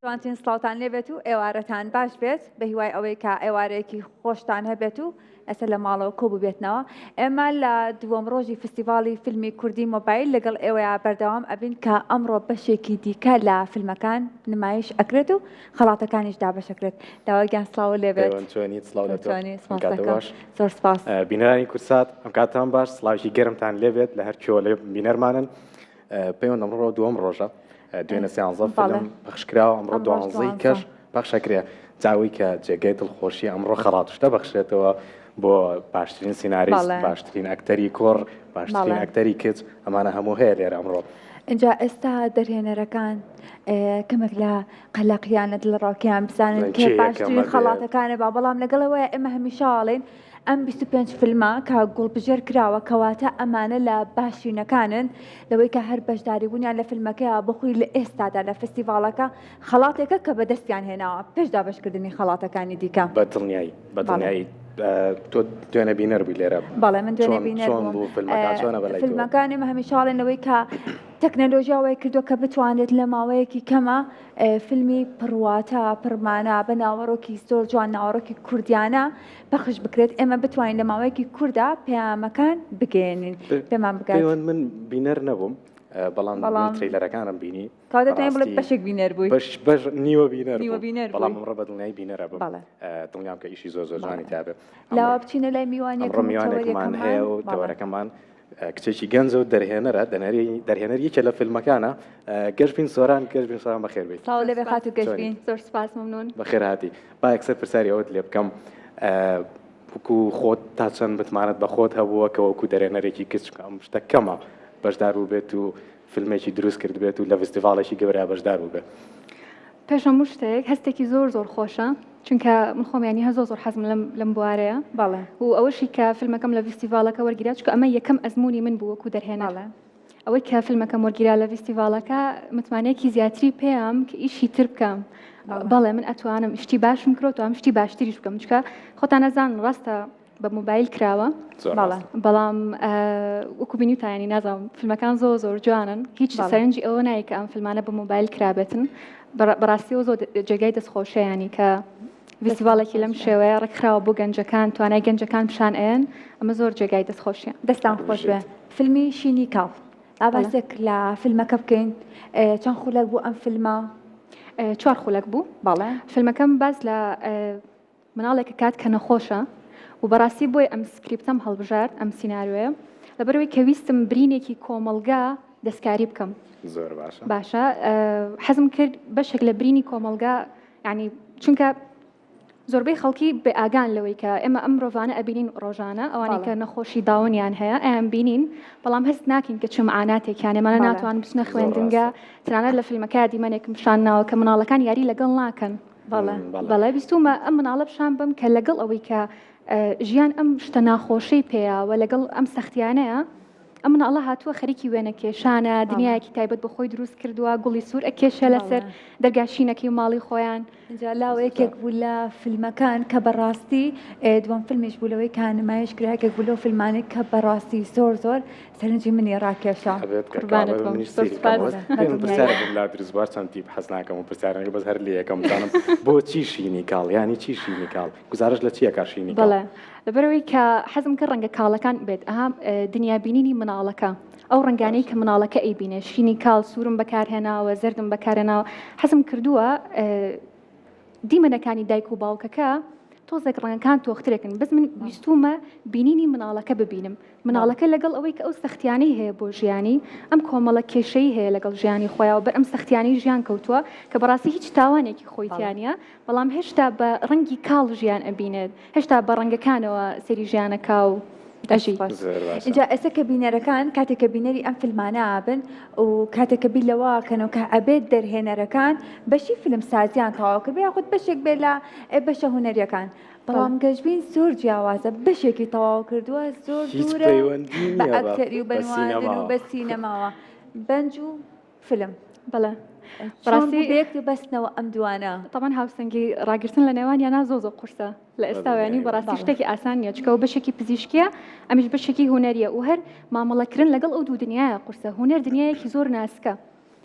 جوانترین سڵاوتان لێبێت و ئێوارەتان باش بێت بە هیوای ئەوەی کە ئێوارەیەکی خۆشتان هەبێت و ئێستا لە ماڵەوە کۆ ببێتنەوە ئێمە لە دووەم ڕۆژی فستیڤاڵی فیلمی کوردی مۆبایل لەگەڵ ئێوەیا بەردەوام ئەبین کە ئەمڕۆ بەشێکی دیکە لە فیلمەکان نمایش ئەکرێت و خەڵاتەکانیش دابەشەکرێت لاوە گیان سڵاو لێبێت پەیوەند چۆنیت سڵاو لە تۆ چۆنی ئەم سپاس کاتە دەکەم باش زۆر سپاس بینەرانی کوردسات ئەم کاتان باش سڵاوێکی گەرمتان لێبێت لە هەر کوێوە لێ بینەرمانن پەیوەند ئەمڕۆ دووەم ڕۆژە دوێنە سیانزە فیلم پەخشکراوە ئەمڕۆ دوانزەی کەش پەخشەکرێ جاوی کە جێگەی دڵخۆشی ئەمڕۆ خەڵاتشتە بەخشرێتەوە بۆ باشترین سیناریست باشترین ئەکتەری کوڕ باشترین ئەکتەری کچ ئەمانە هەموو هەیە لێرە ئەمڕۆ. ئینجا ئێستا دەرهێنەرەکان کەمێک لە قەلەقیان لە دڵەڕاوکێیان بزانن کێ باشترین خەڵاتەکانە با بەڵام لەگەڵەوەی ئێمە هەمیشە ئەڵێین ئەم 25 فیلمە کە گوڵبژێر کراوە کەواتە ئەمانە لە باشترینەکانن لەوەی کە هەر بەشداری بوونیان لە فیلمەکەیا بەخۆی لە ئێستادا لە فستیڤاڵەکە خەڵاتێکە کە بەدەستیان هێناوە پێش دابەشکردنی خەڵاتەکانی دیکە. بە دڵنیایی بە دڵنیایی تۆ دوێنێ بینەر بووی لێرە. بەڵێ من دوێنێ بینەر بووم. چۆن بوو فیلمەکان چۆنە بەلای تۆ؟ فیلمەکان ئێمە هەمیشە ئەڵێن لەوەی کە تەکنەلۆژیا وای کردووە کە بتوانرێت لە ماوەیەکی کەمە فیلمی پڕواتە پڕمانا بە ناوەڕۆکی زۆر جوان ناوەڕۆکی کوردیانە پەخش بکرێت ئێمە بتوانین لە ماوەیەکی کوردا پەیامەکان بگەیەنین پێمان بگات. پەیوەند من بینەر نەبووم بەڵام بەڵام ترەیلەرەکانم بینی کەواتە دەتوانین بڵێ بەشێک بینەر بووی بەش بەش نیوە بینەر نیوە بینەر بەڵام ئەمڕۆ بە دڵنیایی بینەرە بم دڵنیام کە ئیشی زۆر زۆر جوانی تیا بێ لاوە بچینە لای میوانێک ئەمڕۆ میوانێکمان هەیە و تەوەرەکەمان کچێکی گەنجە و دەرهێنەرە دەنەری دەرهێنەر یەکێ لە فیلمەکانە گەشبین سۆران گەشبین سۆران بەخێر بێیت. سڵاو لێبێ خاتوو گەشبین. زۆر سپاس ممنون. بەخێر هاتی. با یەکسەر پرسیاری ئەوەت لێ بکەم وەکو خۆت تا چەند متمانەت بە خۆت هەبووە کە وەکو دەرهێنەرێکی کچ ئەم شتە کەمە بەشدار بووبێت و فیلمێکی دروست کردبێت و لە ڤستیڤاڵێکی گەورە بەشدار بووبێت؟ پێش هەموو شتێک هەستێکی زۆر زۆر خۆشە چونکە من خۆم ینی هەر زۆر زۆر حەزم لەم لەم بوارەیە بەڵێ و ئەوەشی کە فیلمەکەم لە ڤیستیڤاڵەکە وەرگیرا چونکە ئەمە یەکەم ئەزمموی من بوو وەکو دەرهێنەر بەڵێ ئەوەی کە فیلمەکەم وەرگیرا لە ڤیستیڤاڵەکە متمانەیەکی زیاتری پێیام کە ئیشی تر بکەم بەڵێ بەڵێ من ئەتوانم شتی باشم کرد توانم شتی باشتریش بکەم چونکە خۆتان ئەزانن ڕاستە بە مۆبایل کراوە بەڵێ بەڵام وەکو بینیوتان ینی نازانم فیلمەکان زۆر زۆر جوانن هیچ سەرنجی ئەوە نایە کە ئەم فیلمانە بە مۆبایل کرابێتن بەڕاستیەوە زۆر جێگای دەستخۆشیانی کە ڤیستیڤاڵێکی لەم شێوەیە ڕێکخراوە بۆ گەنجەکان توانای گەنجەکان پیشان ئەیەن ئەمە زۆر جێگای دەستخۆشیە. دەستان خۆش بێ فیلمی شینی کاڵ با باسێک لە فیلمەکە بکەین چەند خولەک بوو ئەم فیلمە؟ چوار خولەک بوو. بەڵێ. فیلمەکەم باس لە مناڵێک ئەکات کە نەخۆشە و بەڕاستی بۆیە ئەم سکریپتەم هەڵبژارد ئەم سیناریۆیە لەبەرئەوەی کە ویستم برینێکی کۆمەڵگا دەستکاری بکەم. زۆر باشە. باشە حەزم کرد بەشێک لە برینی کۆمەڵگا یعنی چونکە زۆربەی خەڵکی بێ ئاگان لەوەی کە ئێمە ئەم مرۆڤانە ئەبینین ڕۆژانە ئەوانەی کە نەخۆشی داونیان هەیە ئەیان بینین بەڵام هەست ناکەین کە چ معاناتێکیان ئێمانە ناتوان بچنە خوێندنگە تەنانەت لە فیلمەکە دیمەنێکم پیشان ناوە کە مناڵەکان یاری لەگەڵ ناکەن بەڵێ بەڵێ ویستومە ئەم مناڵە پیشان بم کە لەگەڵ ئەوەی کە ژیان ئەم شتە ناخۆشەی پێیە و لەگەڵ ئەم سەختیانەیە ئەم مناڵە هاتووە خەریکی وێنەکێشانە دنیایەکی تایبەت بە خۆی دروست کردووە گوڵی سوور ئەکێشە لەسەر دەرگاشینەکەی و ماڵی خۆیان. ئینجا لاوە یەکێک بوو لە فیلمەکان کە بەڕاستی دووەم فیلمیش بوو لەوەی کە نمایش کرا یەکێک بوو لەو فیلمانەی کە بەڕاستی زۆر زۆر سەرنجی منی ڕاکێشا. ئەبێت کە قوربانت کاڵێ بم منیش زۆر سەیری سوپاس. کەم بەس بە پێم دڵنیایی. پرسیارێکم لا دروست بوو هەرچەند تیپ حەز ناکەم و پرسیارەکە بەس هەر لێ یەکەم بزانم بۆچی شینی کاڵ یانی چی شینی کاڵ گوزارش لە چی ئەکا شینی کاڵ؟ بەڵێ لەبەرئەوەی کە حەزم کرد ڕەنگە کاڵەکان بێت ئەها دنیا بینینی مناڵەکە ئەو ڕەنگانەی کە مناڵەکە ئەیبینێ شینی کاڵ سوورم بەکارهێناوە زەردم بەکارهێناوە حەزم کردووە دیمەنەکانی دایک و باوکەکە تۆزێک ڕەنگەکان تۆخترێکن بەس من ویستومە بینینی مناڵەکە ببینم مناڵەکە لەگەڵ ئەوەی کە ئەو سەختیانەی هەیە بۆ ژیانی ئەم کۆمەڵە کێشەی هەیە لەگەڵ ژیانی خۆیان بەر ئەم سەختیانەی ژیان کەوتووە کە بەڕاستی هیچ تاوانێکی خۆی تیانە بەڵام هێشتا بە ڕەنگی کاڵ ژیان ئەبینێت هێشتا بە ڕەنگەکانەوە سەیری ژیانەکا و ئەژی. زۆر باشە. ئینجا ئێستا کە بینەرەکان کاتێک کە بینەری ئەم فیلمانە ئەبن و کاتێک کە بیر لەوە ئەکەنەوە کە ئەبێت دەرهێنەرەکان بەشی فیلمسازیان تەواو کردبێ یاخود بەشێک بێ لە بەشە هونەریەکان بەڵام گەشبین زۆر جیاوازە بەشێکی تەواو کردووە زۆر هیچ دوورە پەیوەندی بە نییە بە ئەکتەری و بە بە نواندن و سینەماوە. بە سینەماوە بەنج و فیلم. بەڵێ چۆن بەڕاستی بوو بەیەک بەستنەوە ئەم دوانە؟ تەبعەن هاوسەنگی ڕاگرتن لە نێوانیانا زۆر زۆر قورسە لە ئێستاوە یانی بەڕاستی شتێکی ئاسان نییە چونکە ئەو بەشێکی پزیشکیە ئەمیش بەشێکی هونەریە و هەر مامەڵەکردن لەگەڵ ئەو دوو دنیایە قورسە هونەر دنیایەکی زۆر ناسکە.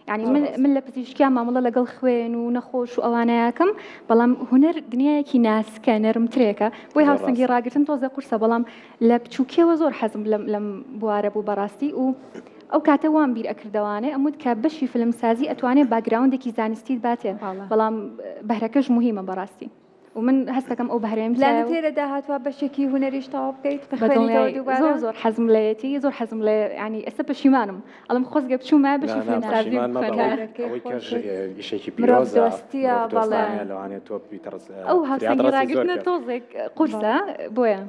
یعنی من من لە پزیشکیا مامەڵە لەگەڵ خوێن و نەخۆش و ئەوانەیەکەم بەڵام هونەر دنیایەکی ناسکە نەرمترێکە بۆی هاوسەنگی ڕاگرتن تۆزە قورسە بەڵام لە بچووکیەوە زۆر حەزم لەم لەم بوارە بوو بەڕاستی و ئەو کاتە وام بیر ئەکردەوانێ ئەموت کە بەشی فیلمسازی ئەتوانێ background ێکی زانستیت باتێ بەڵام بەهرەکەش موهیمە بەڕاستی و من هەستەکەم ئەو بەهرەیەم پلانت هەیە لە داهاتوە بەشێکی هونەریش تەواو بکەیت بخوێنیتەوە دووبارە؟ زۆر زۆر حەزم لێیەتی زۆر حەزم لێ ینی ئێستا پەشیمانم ئەڵم خۆزگە بچوومە بەشی فیلمسازی ئەوەی کە ئیشێکی پیرۆزە مرۆڤدۆستیە بەڵێ لەوانەیە تۆ بیتەڕس ئەو هاوسەنگی ڕاگرتنە تۆزێک قورسە بۆیە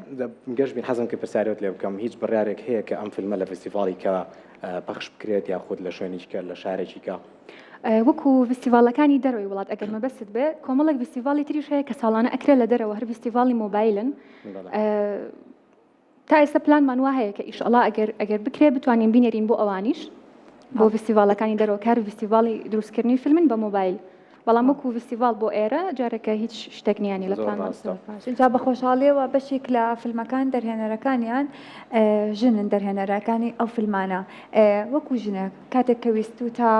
گەشبین حەزم کرد پرسیارێت لێ بکەم هیچ بڕیارێک هەیە کە ئەم فیلمە لە فیستیڤاڵی کە پەخش بکرێت یاخود لە شوێنێکی کە لە شارێکی کە؟ وەکو ڤیستیڤاڵەکانی دەرەوەی وڵات ئەگەر مەبەستت بێ کۆمەڵێک ڤیستیڤاڵی تریش هەیە کە ساڵانە ئەکرێت لە دەرەوە هەر ڤیستیڤاڵی مۆبایلن تا ئێستا پلانمان وا هەیە کە ئیشەڵا ئەگەر ئەگەر بکرێ بتوانین بینێرین بۆ ئەوانیش بۆ ڤیستیڤاڵەکانی دەرەوە کار ڤیستیڤاڵی دروستکردنی فیلمن بە مۆبایل بەڵام وەکو ڤیستیڤاڵ بۆ ئێرە جارێکە هیچ شتێک نییە لە زۆر پلانمان. ڕاستە. جا بە خۆشحاڵیەوە بەشێک لە فیلمەکان دەرهێنەرەکانیان ژنن دەرهێنەرەکانی ئەو فیلمانە وەکو ژنێک کاتێک کە ویستوتە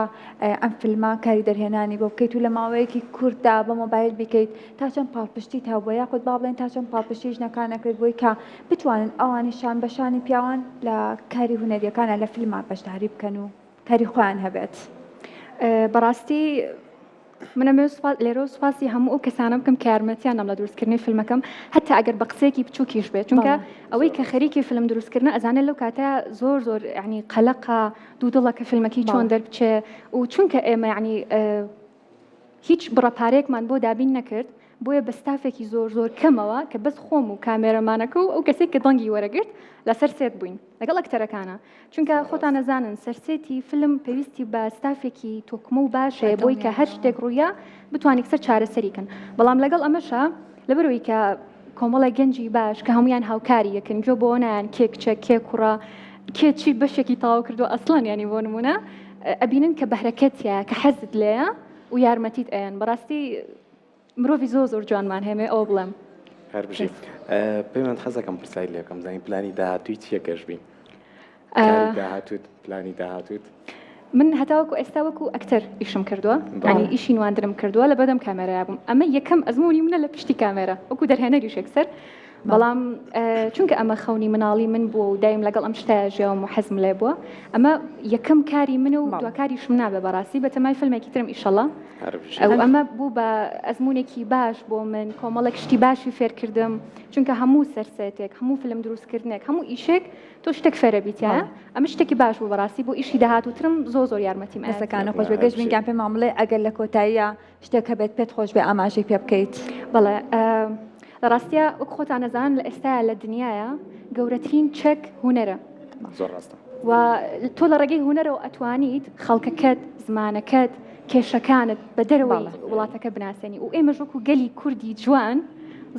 ئەم فیلمە کاری دەرهێنانی بۆ بکەیت و لە ماوەیەکی کورتدا بە مۆبایل بیکەیت تا چەند پاڵپشتیت هەبووە یاخود با بڵێین تا چەند پاڵپشتی ژنەکان ئەکرێت بۆی کە بتوانن ئەوانیش شان بە شانی پیاوان لە کاری هونەریەکانا لە فیلما بەشداری بکەن و کاری خۆیان هەبێت. بەڕاستی من ئەمەوێت سوپاس لێرەوە سوپاسی هەموو ئەو کەسانە بکەم کە یارمەتیان دام لە دروستکردنی فیلمەکەم هەتا ئەگەر بە قسەیەکی بچووکیش بێت چونکە ئەوەی کە خەریکی فیلم دروستکردنە ئەزانێت لەو کاتە زۆر زۆر یعنی قەلەقە دوودڵە کە فیلمەکەی چۆن دەربچێ و چونکە ئێمە یعنی هیچ بڕە پارەیەکمان بۆ دابین نەکرد بۆیە بە ستافێکی زۆر زۆر کەمەوە کە بەس خۆم و کامێرەمانەکە و ئەو کەسێک کە دەنگی وەرەگرت لەسەر set بووین لەگەڵ ئەکتەرەکانە چونکە خۆتان ئەزانن سەر set ی فیلم پێویستی بە ستافێکی تۆکمە و باش هەیە بۆی کە هەر شتێک ڕوویا بتوانێت یەکسەر چارەسەری کەن بەڵام لەگەڵ ئەمەشا لەبەرەوەی کە کۆمەڵێک گەنجی باش کە هەمویان هاوکاری یەکن گوێ بۆ نایان کێ کچە کێ کوڕە کێ چی بەشێکی تەواو کردو ئەسڵەن ینی بۆ نمونە ئەبینن کە بەهرەکەتە کە حەزت لێیە و یارمەتیت ئەیەن بەڕاستی مرۆڤی زۆر زۆر جوانمان هەیە ئەوە بڵێم. هەر بژی. پەیوەند حەزەکەم پرسیاری لێ بکەم زانین پلانی داهاتووی چییە گەشبین؟ کاری داهاتووت پلانی داهاتووت؟ من هەتاوەکو ئێستا وەکو ئەکتەر ئیشم کردووە ینی ئیشی نواندنم کردووە لە بەدەم کامێرا بووم ئەمە یەکەم ئەزمموی منە لە پشتی کامێرا وەکو دەرهێنەریش یەکسەر بەڵام چونکە ئەمە خەونی مناڵی من بووە و دایم لەگەڵ ئەم شتە ژیاوم و حەزم لێ بووە ئەمە یەکەم کاری من و دواکاریشم نابێ بەڕاستی بەتەمای فیلمێکی ترم ئیشەڵا ئەو ئەمە بوو بە ئەزمونێکی باش بۆ من کۆمەڵێک شتی باشی فێرکردم چونکە هەموو سەر set ێک هەموو فیلم دروستکردنێک هەموو ئیشێک تۆ شتێک فێرە بیتە ئەمە شتێکی باش بوو بەڕاستی بۆ ئیشی داهاتووترم زۆر زۆر یارمەتیم دەستەکانە خۆش بێ گەشبین گیان پێمان بڵێ ئەگەر لە کۆتاییە شتێک هەبێت پێت خۆش بێ ئاماژەی پێ بکەیت. بەڵێ لە ڕاستیا وەک خۆتان ئەزانن لە ئێستایا لە دنیایا گەورەترین چەک هونەرە. زۆر ڕاستە. و تۆ لە ڕێگەی هونەرەوە ئەتوانیت خەڵکەکەت، زمانەکەت، کێشەکانت بە دەرەوەی وڵاتەکە بناسێنی و ئێمەش وەکو گەلی کوردی جوان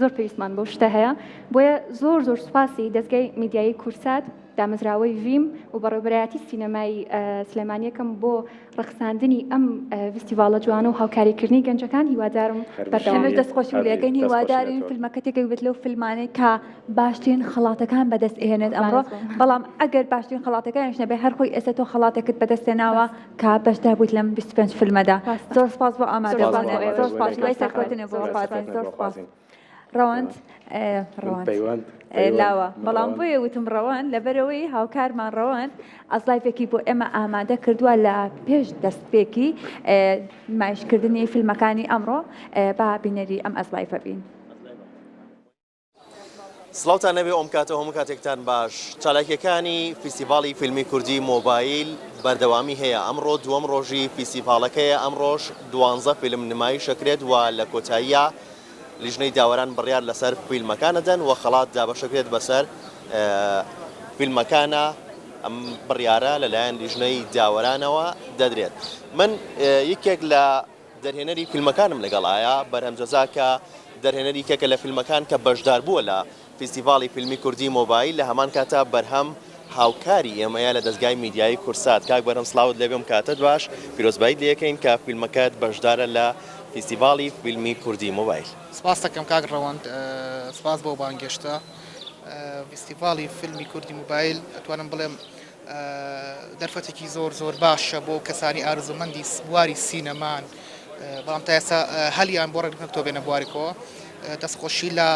زۆر پێویستمان بەو شتە هەیە بۆیە زۆر زۆر سوپاسی دەزگای میدیایی کورسات دامەزراوەی ڤیم و بەڕێوەبەرایەتی سینەمای سلێمانیەکەم بۆ ڕەخساندنی ئەم ڤیستیڤاڵە جوانە و هاوکاریکردنی گەنجەکان هیوادارم بەردەوام ئێمەش دەستخۆشی لێکەین هیوادارین فیلمەکە تێکەک بێت لەو فیلمانەی کە باشترین خەڵاتەکان بەدەست ئێنێت ئەمڕۆ بەڵام ئەگەر باشترین خەڵاتەکانیش نەبێ هەر خۆی ئێستا تۆ خەڵاتێکت بەدەست هێناوە کە بەشدار بوویت لەم 25 فیلمەدا زۆر سپاس بۆ ئامادەبوونت زۆر سپاس هیوای سەرکەوتنت بۆ خوازین زۆر سپاس. ڕەوەند ڕەوەند لاوە بەڵام بۆیە وتم ڕەوەند لەبەرەوەی هاوکارمان ڕەوەند ئەزلایفێکی بۆ ئێمە ئامادە کردووە لە پێش دەستپێکی نمایشکردنی فیلمەکانی ئەمڕۆ با بینەری ئەم ئەزلایفە بین. سڵاوتان نەبێ ئەم کاتە هەموو کاتێکتان باش چالاکیەکانی فیستیڤاڵی فیلمی کوردی مۆبایل بەردەوامی هەیە ئەمڕۆ دووەم ڕۆژی فیستیڤاڵەکەیە ئەمڕۆش دوانزە فیلم نمایشەکرێت و لە کۆتاییە لیژنەی داوەران بڕیار لەسەر فیلمەکان ئەدەن و خەڵات دابەشەکرێت بەسەر فیلمەکانە ئەم بڕیارە لەلایەن لیژنەی داوەرانەوە دەدرێت من یەکێک لە دەرهێنەری فیلمەکانم لەگەڵایە بەرهەم جەزا کە دەرهێنەری یەکێکە لە فیلمەکان کە بەشدار بووە لە فیستیڤاڵی فیلمی کوردی مۆبایل لە هەمان کاتا بەرهەم هاوکاری ئێمەیە لە دەزگای میدیایی کوردسات. کاک بەرهەم سڵاوت لێبێ و کاتت باش، پیرۆزباییت لێکەین کە فیلمەکەت بەشدارە لە فیستیڤاڵی فیلمی کوردی مۆبایل. سپاست دەکەم کاک ڕەوەند، سپاس بۆ بانگێشتە. فیستیڤاڵی فیلمی کوردی مۆبایل ئەتوانم بڵێم. دەرفەتێکی زۆر زۆر باشە بۆ کەسانی ئارزومەندی بواری سینەمان بەڵام تا ئێستا هەلیان بۆ ڕێک نەکەوتووە بێنە بوارێکەوە. دەستخۆشی لە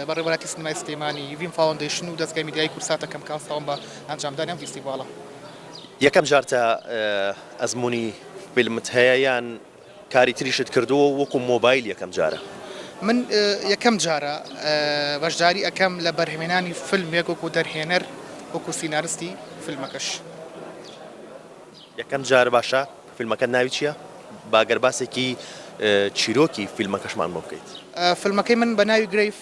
بەڕێوەبەرایەتی سینەمای سلێمانی، ڤیم فاوەندەیشن و دەزگای میدیایی کوردسات دەکەم کە هەستاون بە ئەنجامدانی ئەم فیستیڤاڵە. یەکەم جارتە ئەزموونی فیلمت هەیە یان کاری تریشت کردووە و وەکو مۆبایل یەکەم جارە؟ من یەکەم جارە بەشداری ئەکەم لە بەرهەمهێنانی فیلمێک وەکو دەرهێنەر وەکو سینارستی فیلمەکەش. یەکەم جار باشە فیلمەکەت ناوی چیە؟ با گەر باسێکی چیرۆکی فیلمەکەشمان بۆ بکەیت. فیلمەکەی من بە ناوی Grave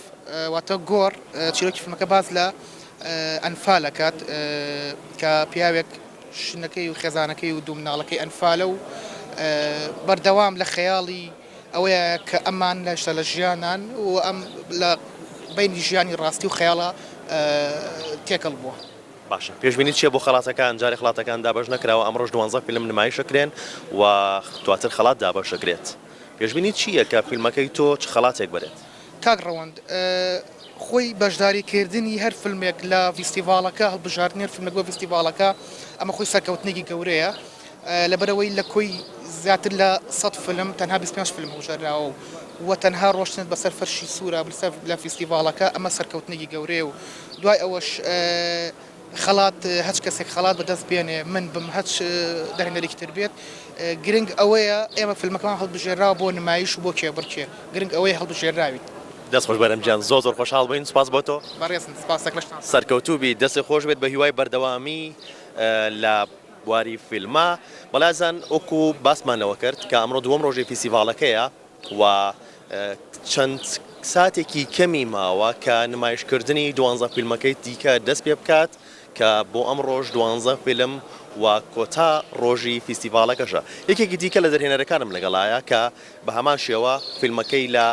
واتە گۆڕ، چیرۆکی فیلمەکە باس لە ئەنفال ئەکات کە پیاوێک ژنەکەی و خێزانەکەی و دوو مناڵەکەی ئەنفالە و بەردەوام لە خەیاڵی ئەوەیە کە ئەمان لە لە ژیانان و ئەم لە بەینی ژیانی ڕاستی و خەیاڵا تێکەڵ بووە. باشە پێشبینیت چیە بۆ خەڵاتەکان جارێ خەڵاتەکان دابەش نەکراوە ئەمڕۆش دوانزە فیلم نمایش ئەکرێن و دواتر خەڵات دابەش ئەکرێت پێشبینیت چیە کە فیلمەکەی تۆ چ خەڵاتێک بەرێت؟ کاک ڕەوەند خۆی بەشداری کردنی هەر فیلمێک لە ڤیستیڤاڵەکە هەڵبژاردنی هەر فیلمێک بۆ ڤیستیڤاڵەکە ئەمە خۆی سەرکەوتنێکی گەورەیە لەبەرئەوەی لە کۆی زیاتر لە 100 فیلم تەنها 25 فیلم هەڵبژێراوە و تەنها ڕۆشتنت بەسەر فەرشی سوورە بەسەر لە فیستیڤاڵەکە ئەمە سەرکەوتنێکی گەورەیە و دوای ئەوەش خەڵات هەچ کەسێک خەڵات بەدەست بێنێ من بم هەچ دەرهێنەرێکی تر بێت گرنگ ئەوەیە ئێمە فیلمەکەمان هەڵبژێراوە بۆ نمایش و بۆ کێبڕکێ گرنگ ئەوەیە هەڵبژێراویت. دەست خۆش بەرهەم گیان زۆر زۆر خۆشحاڵ بووین سوپاس بۆ تۆ. بەڕێزن سوپاس لەشتان ساغ. سەرکەوتوو بیت دەستت خۆش بێت بە هیوای بەردەوامی لە بواری فیلما. بەڵێ ئازیزان وەکو باسمان لەوە کرد کە ئەمڕۆ دووەم ڕۆژی فیستیڤاڵەکەیە و چەند ساتێکی کەمی ماوە کە نمایشکردنی دوانزە فیلمەکەی دیکە دەست پێ بکات کە بۆ ئەمڕۆش دوانزە فیلم و کۆتا ڕۆژی فیستیڤاڵەکەشە. یەکێکی دیکە لە دەرهێنەرەکانم لەگەڵایە کە بە هەمان شێوە فیلمەکەی لە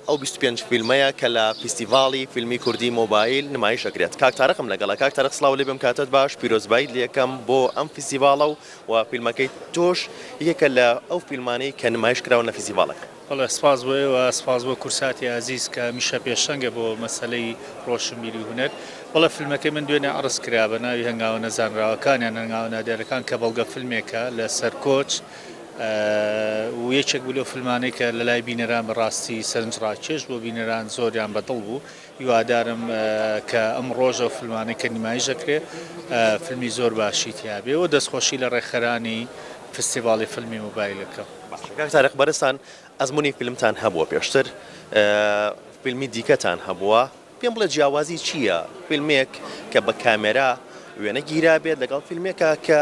ئەو 25 فیلمەیە کە لە فیستیڤاڵی فیلمی کوردی مۆبایل نمایش ئەکرێت. کاک تارقم لەگەڵە. کاک تارق سڵاو لێبێم کاتت باش پیرۆزباییت لێکەم بۆ ئەم فیستیڤاڵە و و فیلمەکەی تۆش یەکێکە لە ئەو فیلمانەی کە نمایش کراون لە فیستیڤاڵەکە. بەڵێ سپاس بۆ ئێوە، سپاس بۆ کوردساتی ئازیز کە هەمیشە پێشەنگە بۆ مەسەلەی ڕۆشنبیری و هونەر. بەڵێ فیلمەکەی من دوێنێ عەرز کرا بە ناوی هەنگاوە نەزانراوەکان یان هەنگاوە نادیارەکان کە بەڵگە فیلمێکە لە سەر کۆچ و یەکێک بوو لەو فیلمانەی کە لە لای بینەران بە ڕاستی سەرنجڕاکێش بوو، بینەران زۆریان بە دڵ بوو. هیوادارم کە ئەمڕۆش ئەو فیلمانەی کە نمایش دەکرێ فیلمی زۆر باشی تیابێ و دەستخۆشی لە ڕێکخەرانی فستیڤاڵی فیلمی مۆبایل ئەکەم. باشە کاک تارق بەرزتان ئەزموونی فیلمتان هەبووە پێشتر فیلمی دیکەتان هەبووە پێم بڵێ جیاوازی چییە فیلمێک کە بە کامێرا وێنە گیرابێت لەگەڵ فیلمێکە کە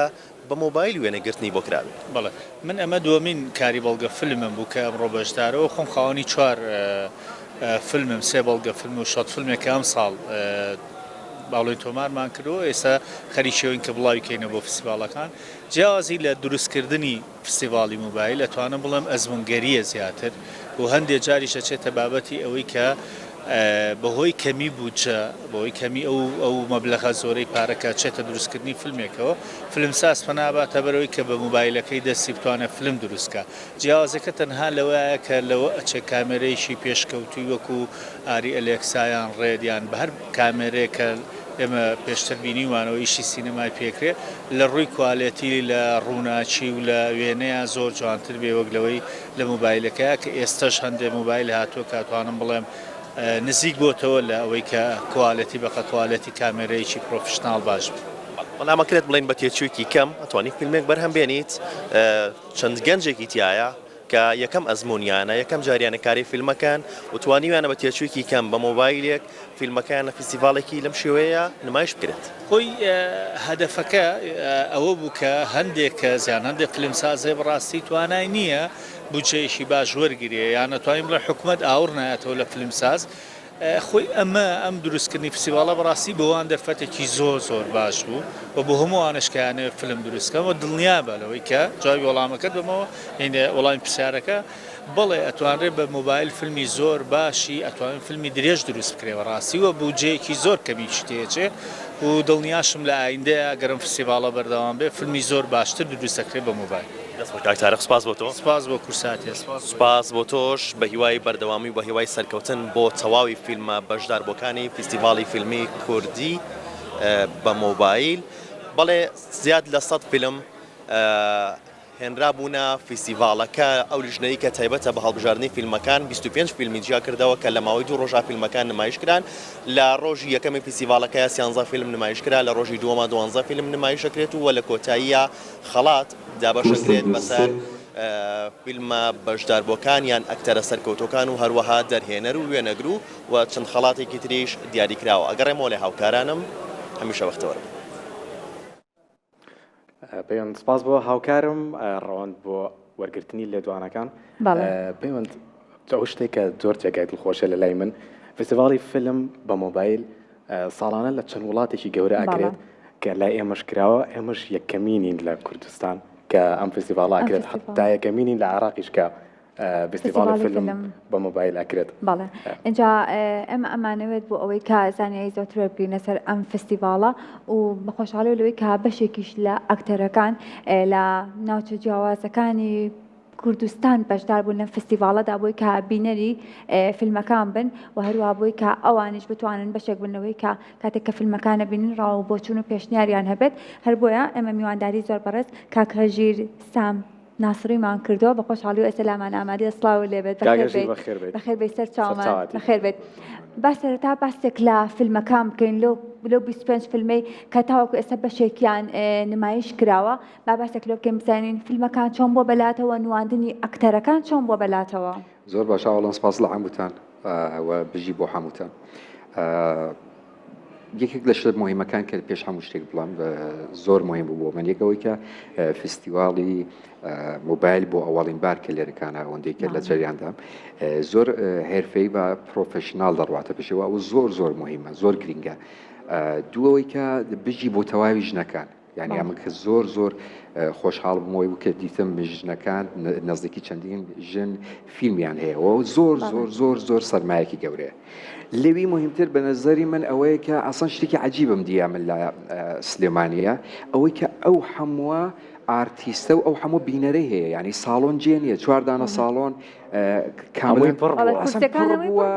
بە مۆبایل وێنەگرتنی بۆ کرابێت. بەڵێ من ئەمە دووەمین کاری بەڵگە فیلمم بوو کە ئەمڕۆ بەشدارەوە خۆم خاوەنی چوار فیلمم سێ بەڵگە فیلم و short فیلمێک کە ئەمساڵ باڵۆی تۆمارمان کردووە ئێستا خەریکیەوەین کە بڵاوی کەینەوە بۆ فستیڤاڵەکان جیاوازی لە دروستکردنی فستیڤاڵی مۆبایل ئەتوانم بڵێم ئەزموونگەرییە زیاتر و هەندێ جاریش ئەچێتە بابەتی ئەوەی کە بەهۆی کەمی بودجە بەهۆی کەمی ئەو ئەو مەبلەغە زۆرەی پارە کە ئەچێتە دروستکردنی فیلمێکەوە فیلمساز پەنا باتە بەرەوەی کە بە مۆبایلەکەی دەستی بتوانێت فیلم دروست کا جیاوازەکە تەنها لەوەیە کە لەوە ئەچێ کامێرەیەکی پێشکەوتووی وەکو ئاری ئەلێکسا یان ڕێد یان بە هەر کامێرەیەک کە ئێمە پێشتر بینیومانەوە ئیشی سینەمای پێکرێ لە ڕووی کوالێتی لە ڕووناکی و لە وێنەیا زۆر جوانتر بێ وەک لەوەی لە مۆبایلەکەیا کە ئێستەش هەندێ مۆبایل هاتووە کە ئەتوانم بڵێم نزیک بۆتەوە لە ئەوەی کە کوالێتی بەقە کوالێتی کامێرەیەکی professional باش بێ. بەڵام ئەکرێت بڵێین بە تێچوویەکی کەم ئەتوانی فیلمێک بەرهەم بێنیت چەند گەنجێکی تیایە کە یەکەم ئەزموونیانە، یەکەم جاریانە کاری فیلمەکەن و توانیویانە بە تێچوویەکی کەم بە مۆبایلێک فیلمەکەیان لە فیستیڤاڵێکی لەم شێوەیە نمایش بکرێت. خۆی هەدەفەکە ئەوە بوو کە هەندێک کەس یان هەندێک فیلمساز هەیە بەڕاستی توانای نییە بودجەیەکی باش وەرگرێ یان ئەتوانین بڵێین حکومەت ئاوڕ نایەتەوە لە فیلمساز، خۆی ئەمە ئەم دروستکردنی فستیڤاڵە بەڕاستی بۆ وان دەرفەتێکی زۆر زۆر باش بوو و بۆ هەموو ئەوانەش کە یانەوێت فیلم دروست بکەن و دڵنیابە لەوەی کە جوابی وەڵامەکەت بەمەوە یعنی وەڵامی پرسیارەکە بەڵێ ئەتوانرێت بە مۆبایل فیلمی زۆر باشی ئەتوانین فیلمی درێژ دروست بکرێ بەڕاستی و بودجەیەکی زۆر کەمیشی تێچێ و دڵنیاشم لە ئایندەیە گەر ئەم فستیڤاڵە بەردەوام بێ فیلمی زۆر باشتر دروست دەکرێت بە مۆبایل. دەست خۆش کاک تارق سوپاس بۆ تۆ. سوپاس بۆ کورساتێ سوپاس بۆ. سوپاس بۆ تۆش بە هیوای بەردەوامی و بە هیوای سەرکەوتن بۆ تەواوی فیلمە بەشداربووەکانی فیستیڤاڵی فیلمی کوردی بە مۆبایل. بەڵێ زیاد لە سەد فیلم هێنرابوونە فیستیڤاڵەکە، ئەو لیژنەی کە تایبەتە بە هەڵبژاردنی فیلمەکان 25 فیلمی جیا کردەوە کە لە ماوەی دوو ڕۆژا فیلمەکان نمایش کران، لە ڕۆژی یەکەمی فیستیڤاڵەکە سیانزە فیلم نمایش کرا، لە ڕۆژی دووەما دوانزە فیلم نمایش ئەکرێت و لە کۆتاییا خەڵات دابەش ئەکرێت بەسەر فیلمە بەشداربووەکان یان ئەکتەرە سەرکەوتووەکان و هەروەها دەرهێنەر و وێنەگر و و چەند خەڵاتێکی تریش دیاریکراوە. ئەگەڕێمەوە لای هاوکارانم هەمیشە بەختەوەر بن. پەیوەند سپاس بۆ هاوکارم ڕەوەند بۆ وەرگرتنی لێدوانەکان پەیوەند ئەو شتێک کە زۆر جێگای دڵخۆشە لە لای من فستیڤاڵی فیلم بە مۆبایل ساڵانە لە چەند وڵاتێکی گەورە ئەکرێت کە لای ئێمەش کراوە ئێمەش یەکەمینین لە کوردستان کە ئەم فستیڤاڵ ئەکرێت حتا یەکەمینین لە عراقیش کە فستیڤاڵی فیلم بە مۆبایل ئەکرێت. بەڵێ ئینجا ئێمە ئەمانەوێت بۆ ئەوەی کە زانیاری زۆرتر وەربگرینە سەر ئەم فستیڤاڵە و بە خۆشحاڵی لەوەی کە بەشێکیش لە ئەکتەرەکان لە ناوچە جیاوازەکانی کوردستان بەشدار بوون لەم فستیڤاڵەدا بۆی کە بینەری فیلمەکان بن و هەروە بۆی کە ئەوانیش بتوانن بەشێک بن لەوەی کە کاتێک کە فیلمەکانە بینن ڕاو و بۆچوون و پێشنیاریان هەبێت هەر بۆیە ئێمە میوانداری زۆر بەڕێز کاک هەژیر سام ناسڕیمان کردووە بە خۆشحاڵی و ئێستا لامان ئامادەیە سڵاوت لێ بێت کاک ئەژیر بەخێر بێیت. بەخێر بێیت سەر چاومان سەرچاوەتی. بەخێر بێیت با سەرەتا باسێک لە فیلمەکان بکەین لەو لەو 25 فیلمەی کە تاوەکو ئێستا بەشێکیان نمایش کراوە با باسێک لەو بکەین بزانین فیلمەکان چۆن بووە بەلاتەوە نواندنی ئەکتەرەکان چۆن بووە بەلاتەوە؟ زۆر باشە ئەوەڵەن سپاس لە هەمووتان و بژی بۆ هەمووتان. یەکێک لە شتە مهمەکان کە پێش هەموو شتێک بڵام زۆر مهم بوو بۆ من یەک ئەوەی کە فستیواڵی مۆبایل بۆ ئەوەڵین بار کە لێرەکانە ئەوەندەی کە لە جەریاندا زۆر هێرفەی بە professional دەڕواتە پێشەوە ئەو زۆر زۆر مهمە زۆر گرنگە دووەوەی کە بژی بۆ تەواوی ژنەکان یانی ئەمن کە زۆر زۆر خۆشحاڵ بووم ئەوەی بوو کە دیتم ژنەکان نزیکی چەندین ژن فیلمیان هەیە و زۆر زۆر زۆر زۆر سەرمایەکی گەورەیە لەوی مهمتر بە نظری من ئەوەیە کە ئاسان شتێکی عجیبم دیە من لە سلێمانیە ئەوەی کە ئەو هەمووە ئارتیستە و ئەو هەموو بینەرەی هەیە ینی ساڵۆن جێ نییە چواردانە ساڵۆن کامڵی پڕ بووە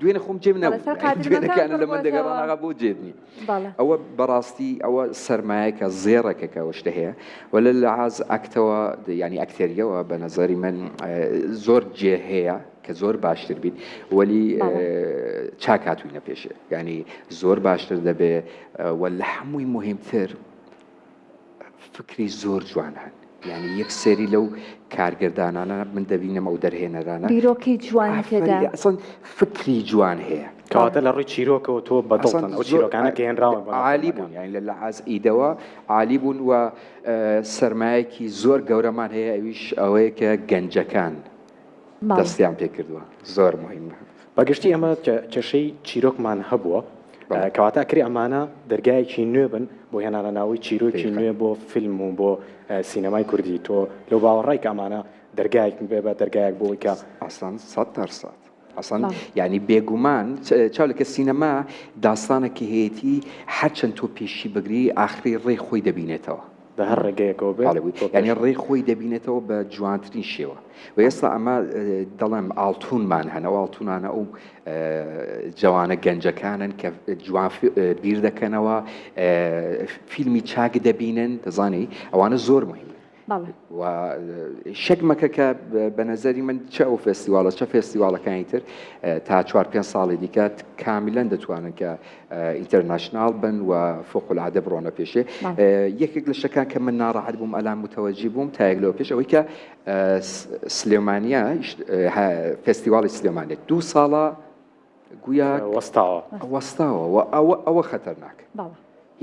دوێنێ خۆم جێم نەبوو دوێنەکانە لە من دەگەڕانەوە بۆ جێ نییە ئەوە بەڕاستی ئەوە سەرمایەکە زێڕێکە کە ئەو شتە هەیە و لە لەحاز ئەکتەوە یانی ئەکتەریەوە بە نەزەری من زۆر جێ هەیە کە زۆر باشتر بیت وەلی چاک هاتوینە پێشێ ینی زۆر باشتر دەبێ و لە هەمووی مهمتر فکری زۆر جوان هەن یانی یەک سێری لەو کارگردانانە من دەبینم ئەو دەرهێنەرانە بیرۆکەی جوانی تێدا ئەسڵەن فکری جوان هەیە. کەواتە لە ڕووی چیرۆکەوە تۆ بە دڵتن ئەو چیرۆکانە کە هێنراون بۆ ناو عالی بوون یانی لە لەحاز ئیدەوە عالی بوون و سەرمایەکی زۆر گەورەمان هەیە ئەویش ئەوەیە کە گەنجەکان دەستیان پێکردووە زۆر مهمە. بە گشتی ئێمە کێشەی چیرۆکمان هەبووە کەواتە ئەکرێ ئەمانە دەرگایەکی نوێ بن بۆ هێنانە ناوەی چیرۆکی نوێ بۆ فیلم و بۆ سینەمای کوردی تۆ لەو باوەڕای کە ئەمانە دەرگایەک بێ بە دەرگایەک بۆ ئەوەی کە ئەسڵەن 100% ئەسڵەن یعنی بێگومان چاو لەکە سینەما داستانێکی هەیەتی هەرچەند تۆ پێشی بگری ئاخری ڕێی خۆی دەبینێتەوە. بە هەر ڕێگەیەکەوە بێت یعنی ڕێی خۆی دەبینێتەوە بە جوانترین شێوە و ئێستا ئەمە دەڵێم ئاڵتونمان هەن ئەو ئاڵتونانە ئەو جوانە گەنجەکانن کە جوان بیر دەکەنەوە فیلمی چاک دەبینن دەزانی ئەوانە زۆر مهمن و شک مەکە کە بە نەزەری من چ ئەو فێستیواڵە چە فێستیواڵەکانی تر تا چوار پێنج ساڵی دیکە کامیلەن دەتوانن کە international بن و فوق العادە بڕۆنە پێشێ یەکێک لە شتەکان کە من ناڕەحەت بووم ئەلان متەوەجی بووم تا یەک لەوە پێش ئەوەی کە سلێمانیا فێستیواڵی سلێمانێت دوو ساڵە گویا وەستاوە وەستاوە و ئەوە ئەوە خەتەرناک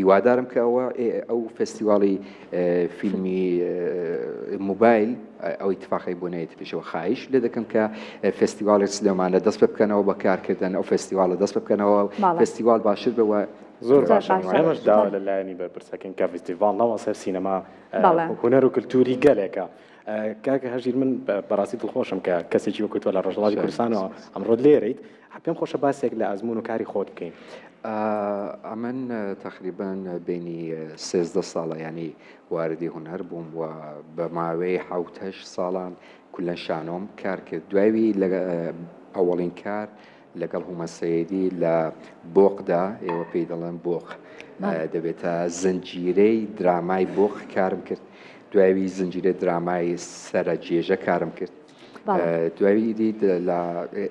هیوادارم کە ئەوە ئەو فێستیواڵی فیلمی موبایل ئەو ئیتفاقی بۆ نێت پێشەوە خایش لێ دەکەم کە فێستیواڵی سلێمانە دەست پێ بکەنەوە بە کارکردن ئەو فێستیواڵە دەست پێ بکەنەوە فێستیواڵ باشتر بەوە زۆر باشە ئێمەش داوا لە لایەنی بەرپرسەکەین کە فیستیڤاڵ نەوە سەر سینەما هونەر و کللتوری گەلێکە کاکە هەژیر من بەڕاستی دڵخۆشم کە کەسێکی وەکو تۆ لە ڕۆژهەڵاتی کوردستانەوە ئەمڕۆ لێرەیت پێم خۆشە باسێک لە ئەزموون و کاری خۆت بکەین. ئەمن تەقریبەن بینی 13 ساڵە ینی واردی هونەر بووم و بە ماوەی حەوت هەشت ساڵان کولەن شانۆم کار کرد دوایوی لە ئەوەڵین کار. لەگەڵ هومە سەیدی لە بۆقدا ئێوە پێی دەڵێن بۆق دەبێتە زنجیرەی درامای بۆق کارم کرد دوایوی زنجیرە درامای سەرە جێژە کارم کرد دوایی ئیدی لە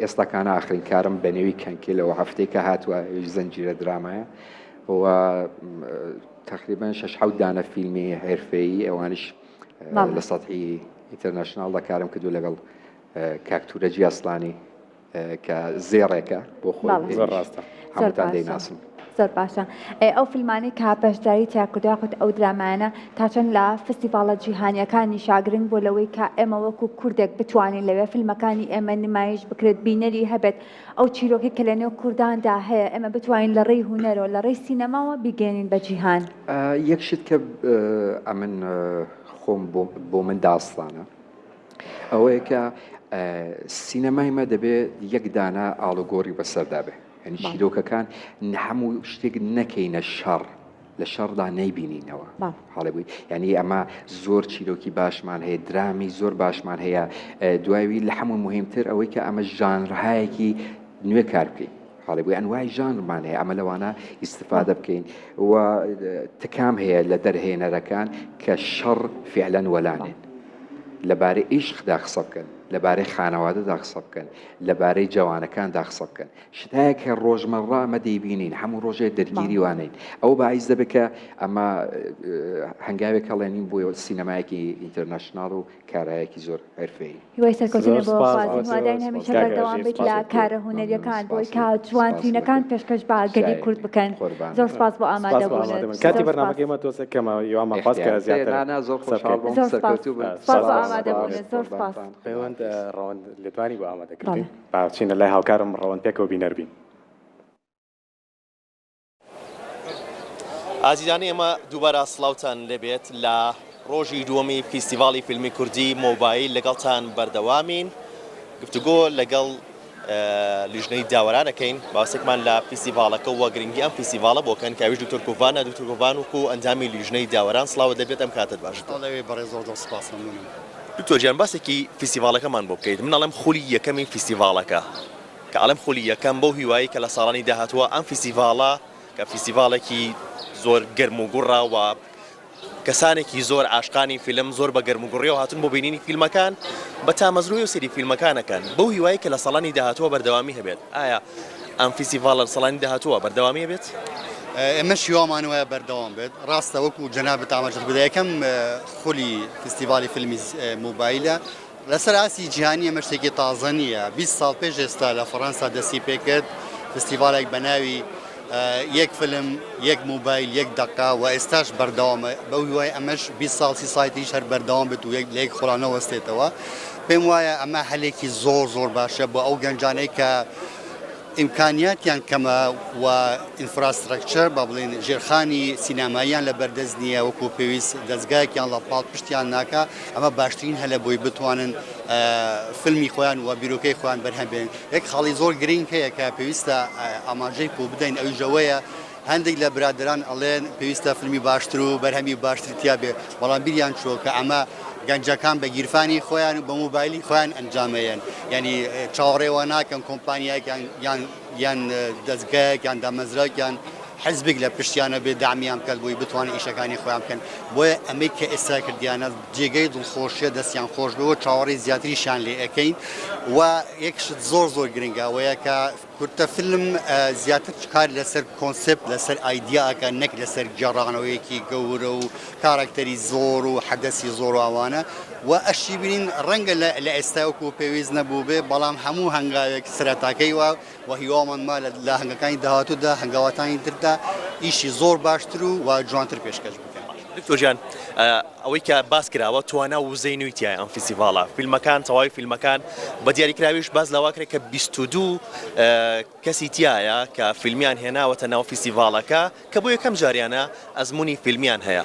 ئێستاکانە ئاخرین کارم بە نێوی کەنکێ لەوە هەفتەی کە هاتووە زنجیرە درامایە و تقریبا شش حەوت دانە فیلمی حرفەیی ئەوانش لە سەحی international دا کارم کردو لەگەڵ کاک تورەجی ئەسلانی کە زێڕێکە بۆ خۆی زۆر ڕاستە هەمووتان دەیناسن. زۆر باشە ئەو فیلمانەی کە بەشداری تیا کردووە یاخود ئەو درامایانە تا چەند لە فستیڤاڵە جیهانیەکانیشا گرنگ بووە لەوەی کە ئێمە وەکو کوردێک بتوانین لەوێ فیلمەکانی ئێمە نمایش بکرێت بینەری هەبێت ئەو چیرۆکەی کە لەنێو کورداندا هەیە ئێمە بتوانین لە ڕێی هونەرەوە لە ڕێی سینەماوە بیگەیەنین بە جیهان. یەک شت کە ئەمن خۆم بۆ من داستانە ئەوەیە کە سینەمای مە دەبێ یەک دانە ئاڵوگۆڕی بەسەردا بێ یعنی چیرۆکەکان هەموو شتێک نەکەینە شەڕ لە شەڕدا نەیبینینەوە حاڵێ بووی یعنی ئەمە زۆر چیرۆکی باشمان هەیە درامی زۆر باشمان هەیە دوایوی لە هەموو مهمتر ئەوەی کە ئەمە ژانرهایەکی نوێ کار بکەین حاڵی بووی ئەنوای ژانرمان هەیە ئەمە لەوانە ئیسیفادە بکەین و تکام هەیە لە دەرهێنەرەکان کە شەڕ فعلەن وەلانێن لەبارەی عیشقدا قسە بکەن، لەبارەی خانەوادەدا قسە بکەن، لەبارەی جەوانەکاندا قسە بکەن. شتایەک کە ڕۆژمەڕە ئەمە دەیبینین، هەموو ڕۆژێ دەرگیری وانین. ئەوە باعیس دەبێت کە ئەمە هەنگاوێک هەڵێنین بۆ سینەمایەکی international و کارایەکی زۆر حرفەیی. هیوای سەرکەوتنت بۆ خوازین هیوادارین هەمیشە بەردەوام بیت لە کارە هونەریەکان بۆی کە جوانترینەکان پێشکەش بە گەلی کورد بکەن زۆر سپاس بۆ ئامادەبوونت کاتی بەرنامەکەی ئێمە تۆزێک کەمە هیوامان خواست کە زیاتر زۆر خۆشحاڵ بووم سەرکەوتوو بن سپاس بۆ ئامادەبوونت زۆر سپاس پەیوەند ڕەوەند لێدوانی بۆ ئامادە کردین با بچینە لای هاوکارم ڕەوەند پێکەوە بینەر بین. ئازیزانی ئێمە دووبارە سڵاوتان لێبێت لە ڕۆژی دووەمی فیستیڤاڵی فیلمی کوردی مۆبایل لەگەڵتان بەردەوامین گفتوگۆ لەگەڵ لیژنەی داوەران ئەکەین باسێکمان لە فیستیڤاڵەکە و گرنگی ئەم فیستیڤاڵە بۆ کەن کاویش دکتۆر کۆڤانە دکتۆر کۆڤان وکو ئەندامی لیژنەی داوەران سڵاوت لێبێت ئەم کاتت باش لەوێ بەڕێز زۆر زۆر سپاس مەمنونم. دکتۆر گیان باسێکی فیستیڤاڵەکەمان بۆ بکەیت من ئەڵێم خولی یەکەمی فیستیڤاڵەکە کە ئەڵێم خولی یەکەم بەو هیوایەی کە لە ساڵانی داهاتووە ئەم فیستیڤاڵە کە فیستیڤاڵێکی زۆر گەرم و گوڕە و کەسانێکی زۆر عاشقانی فیلم زۆر بە گەرم و گوڕیەوە هاتوون بۆ بینینی فیلمەکان بە تامەزرۆی و سەیری فیلمەکان ئەکەن بەو هیوایەی کە لە ساڵانی داهاتووە بەردەوامی هەبێت ئایا ئەم فیستیڤاڵە لە ساڵانی داهاتووە بەردەوامی ئەبێت؟ ئێمەش هیوامان وایە بەردەوام بێت ڕاستە وەکو جەنابت ئاماژەت بدا یەکەم خولی فیستیڤاڵی فیلمی مۆبایلە لەسەر ئاستی جیهانی ئەمە شتێکی تازە نییە، 20 ساڵ پێش ئێستا لە فەڕەنسا دەستی پێکرد، فستیڤاڵێک بە ناوی یەک فیلم، یەک مۆبایل، یەک دەقە و ئێستاش بەردەوامە، بەو هیوای ئەمەش 20 ساڵ 30 ساڵی تریش هەر بەردەوام بێت و یەک لە یەک خۆڵا نەوەستێتەوە. پێم وایە ئەمە هەلێکی زۆر زۆر باشە بۆ ئەو گەنجانەی کە ئیمکانیاتیان کەمە و infrastructure با بڵێین ژێرخانی سینەماییان لە بەردەست نییە وەکو پێویست دەزگایەکیان لە پاڵ پشتیان ناکا ئەمە باشترین هەلە بۆی بتوانن فیلمی خۆیان و بیرۆکەی خۆیان بەرهەم بێنن یەک خاڵی زۆر گرنگ هەیە کە پێویستە ئاماژەی پۆ بدەین ئەویش ئەوەیە هەندێک لە برادەران ئەڵێن پێویستە فیلمی باشتر و بەرهەمی باشتر تیا بێ بەڵام بیریان چووە کە ئەمە گەنجەکان بە گیرفانی خۆیان و بە مۆبایلی خۆیان ئەنجامەیەن یعنی چاوەڕێ وا ناکەن کۆمپانیایەک یان یان دەزگایەک یان دامەزراوێک یان حزبێک لە پشتیانە بێ دامیان بکات بۆی بتوانن ئیشەکانی خۆیان بکەن بۆیە ئەمەی کە ئێستا کردیانە جێگەی دڵخۆشیە دەستیان خۆش بێ و چاوەڕێی زیاتریشیان لێ ئەکەین و یەک شت زۆر زۆر گرنگە ئەوەیە کە کورتە فیلم زیاتر کار لەسەر کۆنسێپت لەسەر ئایدیا ئەکا نەک لەسەر گێڕانەوەیەکی گەورە و کاراکتەری زۆر و حەدەسی زۆر و ئەوانە و ئەشی بینین ڕەنگە لە ئێستا وەکو پێویست نەبووبێ بەڵام هەموو هەنگاوێک سەرەتاکەی وا و هیوامان ما لە هەنگەکانی داهاتوودا هەنگاوەکانی تردا ئیشی زۆر باشتر و و جوانتر پێشکەش بکەن. دکتۆر گیان ئەوەی کە باس کراوە توانا و وزەی نوێی تیایە ئەم فیستیڤاڵە فیلمەکان تەواوی فیلمەکان بە دیاریکراویش باس لەوە کرێت کە 22 کەسی تیایە کە فیلمیان هێناوەتە ناو فیستیڤاڵەکە کە بۆ یەکەم جاریانە ئەزموونی فیلمیان هەیە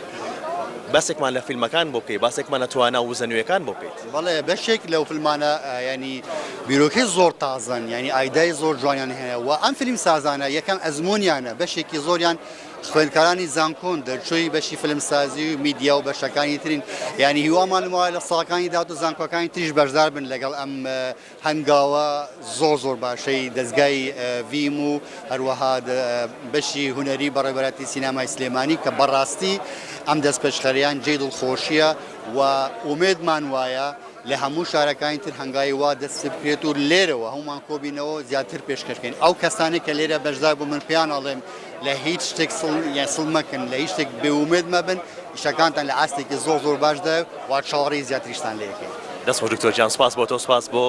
باسێکمان لە فیلمەکان بۆ بکەی باسێکمان لە توانا و وزە نوێیەکان بۆ بکەیت. بەڵێ بەشێک لەو فیلمانە یانی بیرۆکەی زۆر تازەن یانی ئایدای زۆر جوانیان هەیە و ئەم فیلم سازانە یەکەم ئەزموونیانە بەشێکی زۆریان. خوێندکارانی زانکۆن دەرچووی بەشی فیلمسازی و میدیا و بەشەکانی ترین یانی هیوامان وایە لە ساڵەکانی داهاتوو زانکۆکانی تریش بەشدار بن لەگەڵ ئەم هەنگاوە زۆر زۆر باشەی دەزگای ڤیم و هەروەها بەشی هونەری بەڕێوەبەرایەتی سینەمای سلێمانی کە بەڕاستی ئەم دەستپێشخەریان جێی دڵخۆشیە و ئومێدمان وایە لە هەموو شارەکانی تر هەنگاوی وا دەست پێ بکرێت و لێرەوە هەموومان کۆبینەوە زیاتر پێشکەش بکەین ئەو کەسانەی کە لێرە بەشدار بوون من پێیان ئەڵێم لە هیچ شتێک سڵ یان سڵ مەکەن لە هیچ شتێک بێ ئومێد مەبن ئیشەکانتان لە ئاستێکی زۆر زۆر باشدایە و چاوەڕێی زیاتریشتان لێ ئەکەین. دەست خۆش دکتۆر گیان سوپاس بۆ تۆ سوپاس بۆ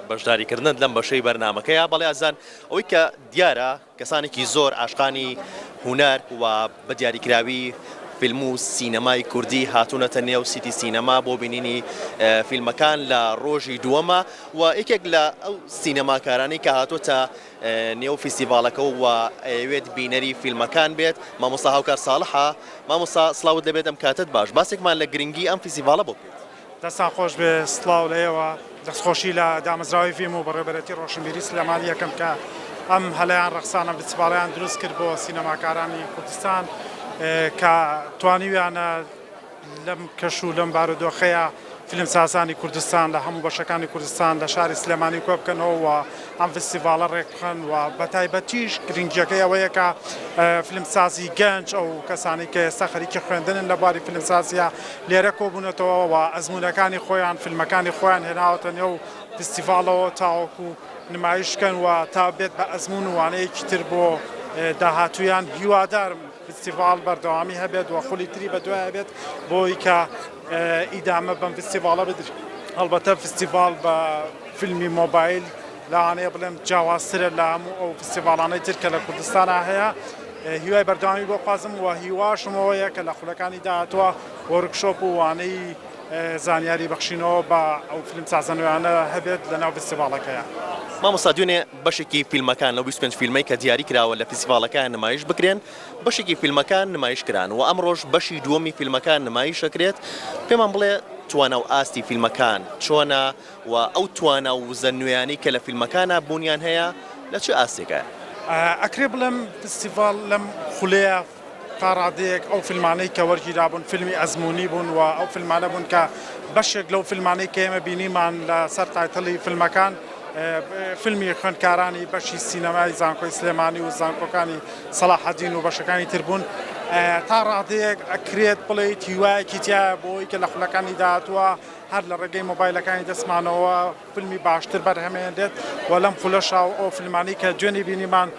بەشداری کردنت لەم بەشەی بەرنامەکەیا بەڵێ ئازیزان ئەوەی کە دیارە کەسانێکی زۆر عاشقانی هونەر و بە دیاریکراوی فیلم و سینەمای کوردی هاتوونەتە نێو سیتی سینەما بۆ بینینی فیلمەکان لە ڕۆژی دووەمە و یەکێک لە ئەو سینەماکارانەی کە هاتووەتە نێو فیستیڤاڵەکە و ئەیەوێت بینەری فیلمەکان بێت مامۆستا هاوکار ساڵحە مامۆستا سڵاوت لێبێت ئەم کاتەت باش باسێکمان لە گرنگی ئەم فیستیڤاڵە بۆ بکەیت. دەستان خۆش بێ سڵاو لە ئێوە. دەستخۆشی لە دامەزراوەی ڤیم و بەڕێوەبەرێتی ڕۆشنبیری سلێمانی یەکەم کە ئەم هەلەیان ڕەخسان ئەم فیستیڤاڵەیان دروست کرد بۆ سینەماکارانی کوردستان کە توانیویانە لەم کەش و لەم بارودۆخەیە فیلمسازانی کوردستان لە هەموو بەشەکانی کوردستان لە شاری سلێمانی کۆبکەنەوە و ئەم فیستیڤاڵە ڕێکبخەن و بەتایبەتیش گرنگیەکەی ئەوەیە کە فیلمسازی گەنج ئەو کەسانی کە ئێستا خەریکی خوێندنن لە بواری فیلمسازیە لێرە کۆبوونەتەوە و ئەزموونەکانی خۆیان، فیلمەکانی خۆیان هێناوەتە نێو فیستیڤاڵەوە تاوەکو نمایش بکەن و تا بێت بە ئەزموون و وانەیەکی تر بۆ داهاتوویان. هیوادارم فیستیڤاڵ بەردەوامی هەبێت و خولی تری بەدوایە بێت بۆی کە ئیدامە بەم فیستیڤاڵە بدرێت. هەڵبەتە فیستیڤاڵ بە فیلمی مۆبایل لەوانەیە بڵێم جیاوازترە لە هەموو ئەو فیستیڤاڵانەی تر کە لە کوردستانا هەیە. هیوای بەردەوامی بۆ خوازم و هیواشم ئەوەیە کە لە خولەکانی داهاتووە وۆرکشۆپ و وانەی زانیاری بەخشینەوە بە ئەو فیلمسازە نوێیانە هەبێت لە ناو فیستیڤاڵەکەیا. مامۆستا دوێنێ بەشێکی فیلمەکان لەو 25 فیلمەی کە دیاری کراوە لە فیستیڤاڵەکەیان نمایش بکرێن بەشێکی فیلمەکان نمایش کران و ئەمڕۆش بەشی دووەمی فیلمەکان نمایش ئەکرێت پێمان بڵێ توانا و ئاستی فیلمەکان چۆنە و ئەو توانا و وزە نوێیانەی کە لە فیلمەکانا بوونیان هەیە لە چ ئاستێکایە؟ ئەکرێ بڵێم فستیڤاڵ لەم خولەیە تا ڕادەیەک ئەو فیلمانەی کە وەرگیرابوون فیلمی ئەزموونی بوون و ئەو فیلمانە بوون کە بەشێک لەو فیلمانەی کە ئێمە بینیمان لە سەر title ی فیلمەکان فیلمی خوێندکارانی بەشی سینەمای زانکۆی سلێمانی و زانکۆکانی سەڵاحەدین و بەشەکانی تر بوون تا ڕادەیەک ئەکرێت بڵێیت هیوایەکی تیایە بۆ ئەوەی کە لە خولەکانی داهاتووە هەر لە ڕێگەی مۆبایلەکانی دەستمانەوە فیلمی باشتر بەرهەمێنرێت و لەم خولەشا و ئەو فیلمانەی کە دوێنێ بینیمان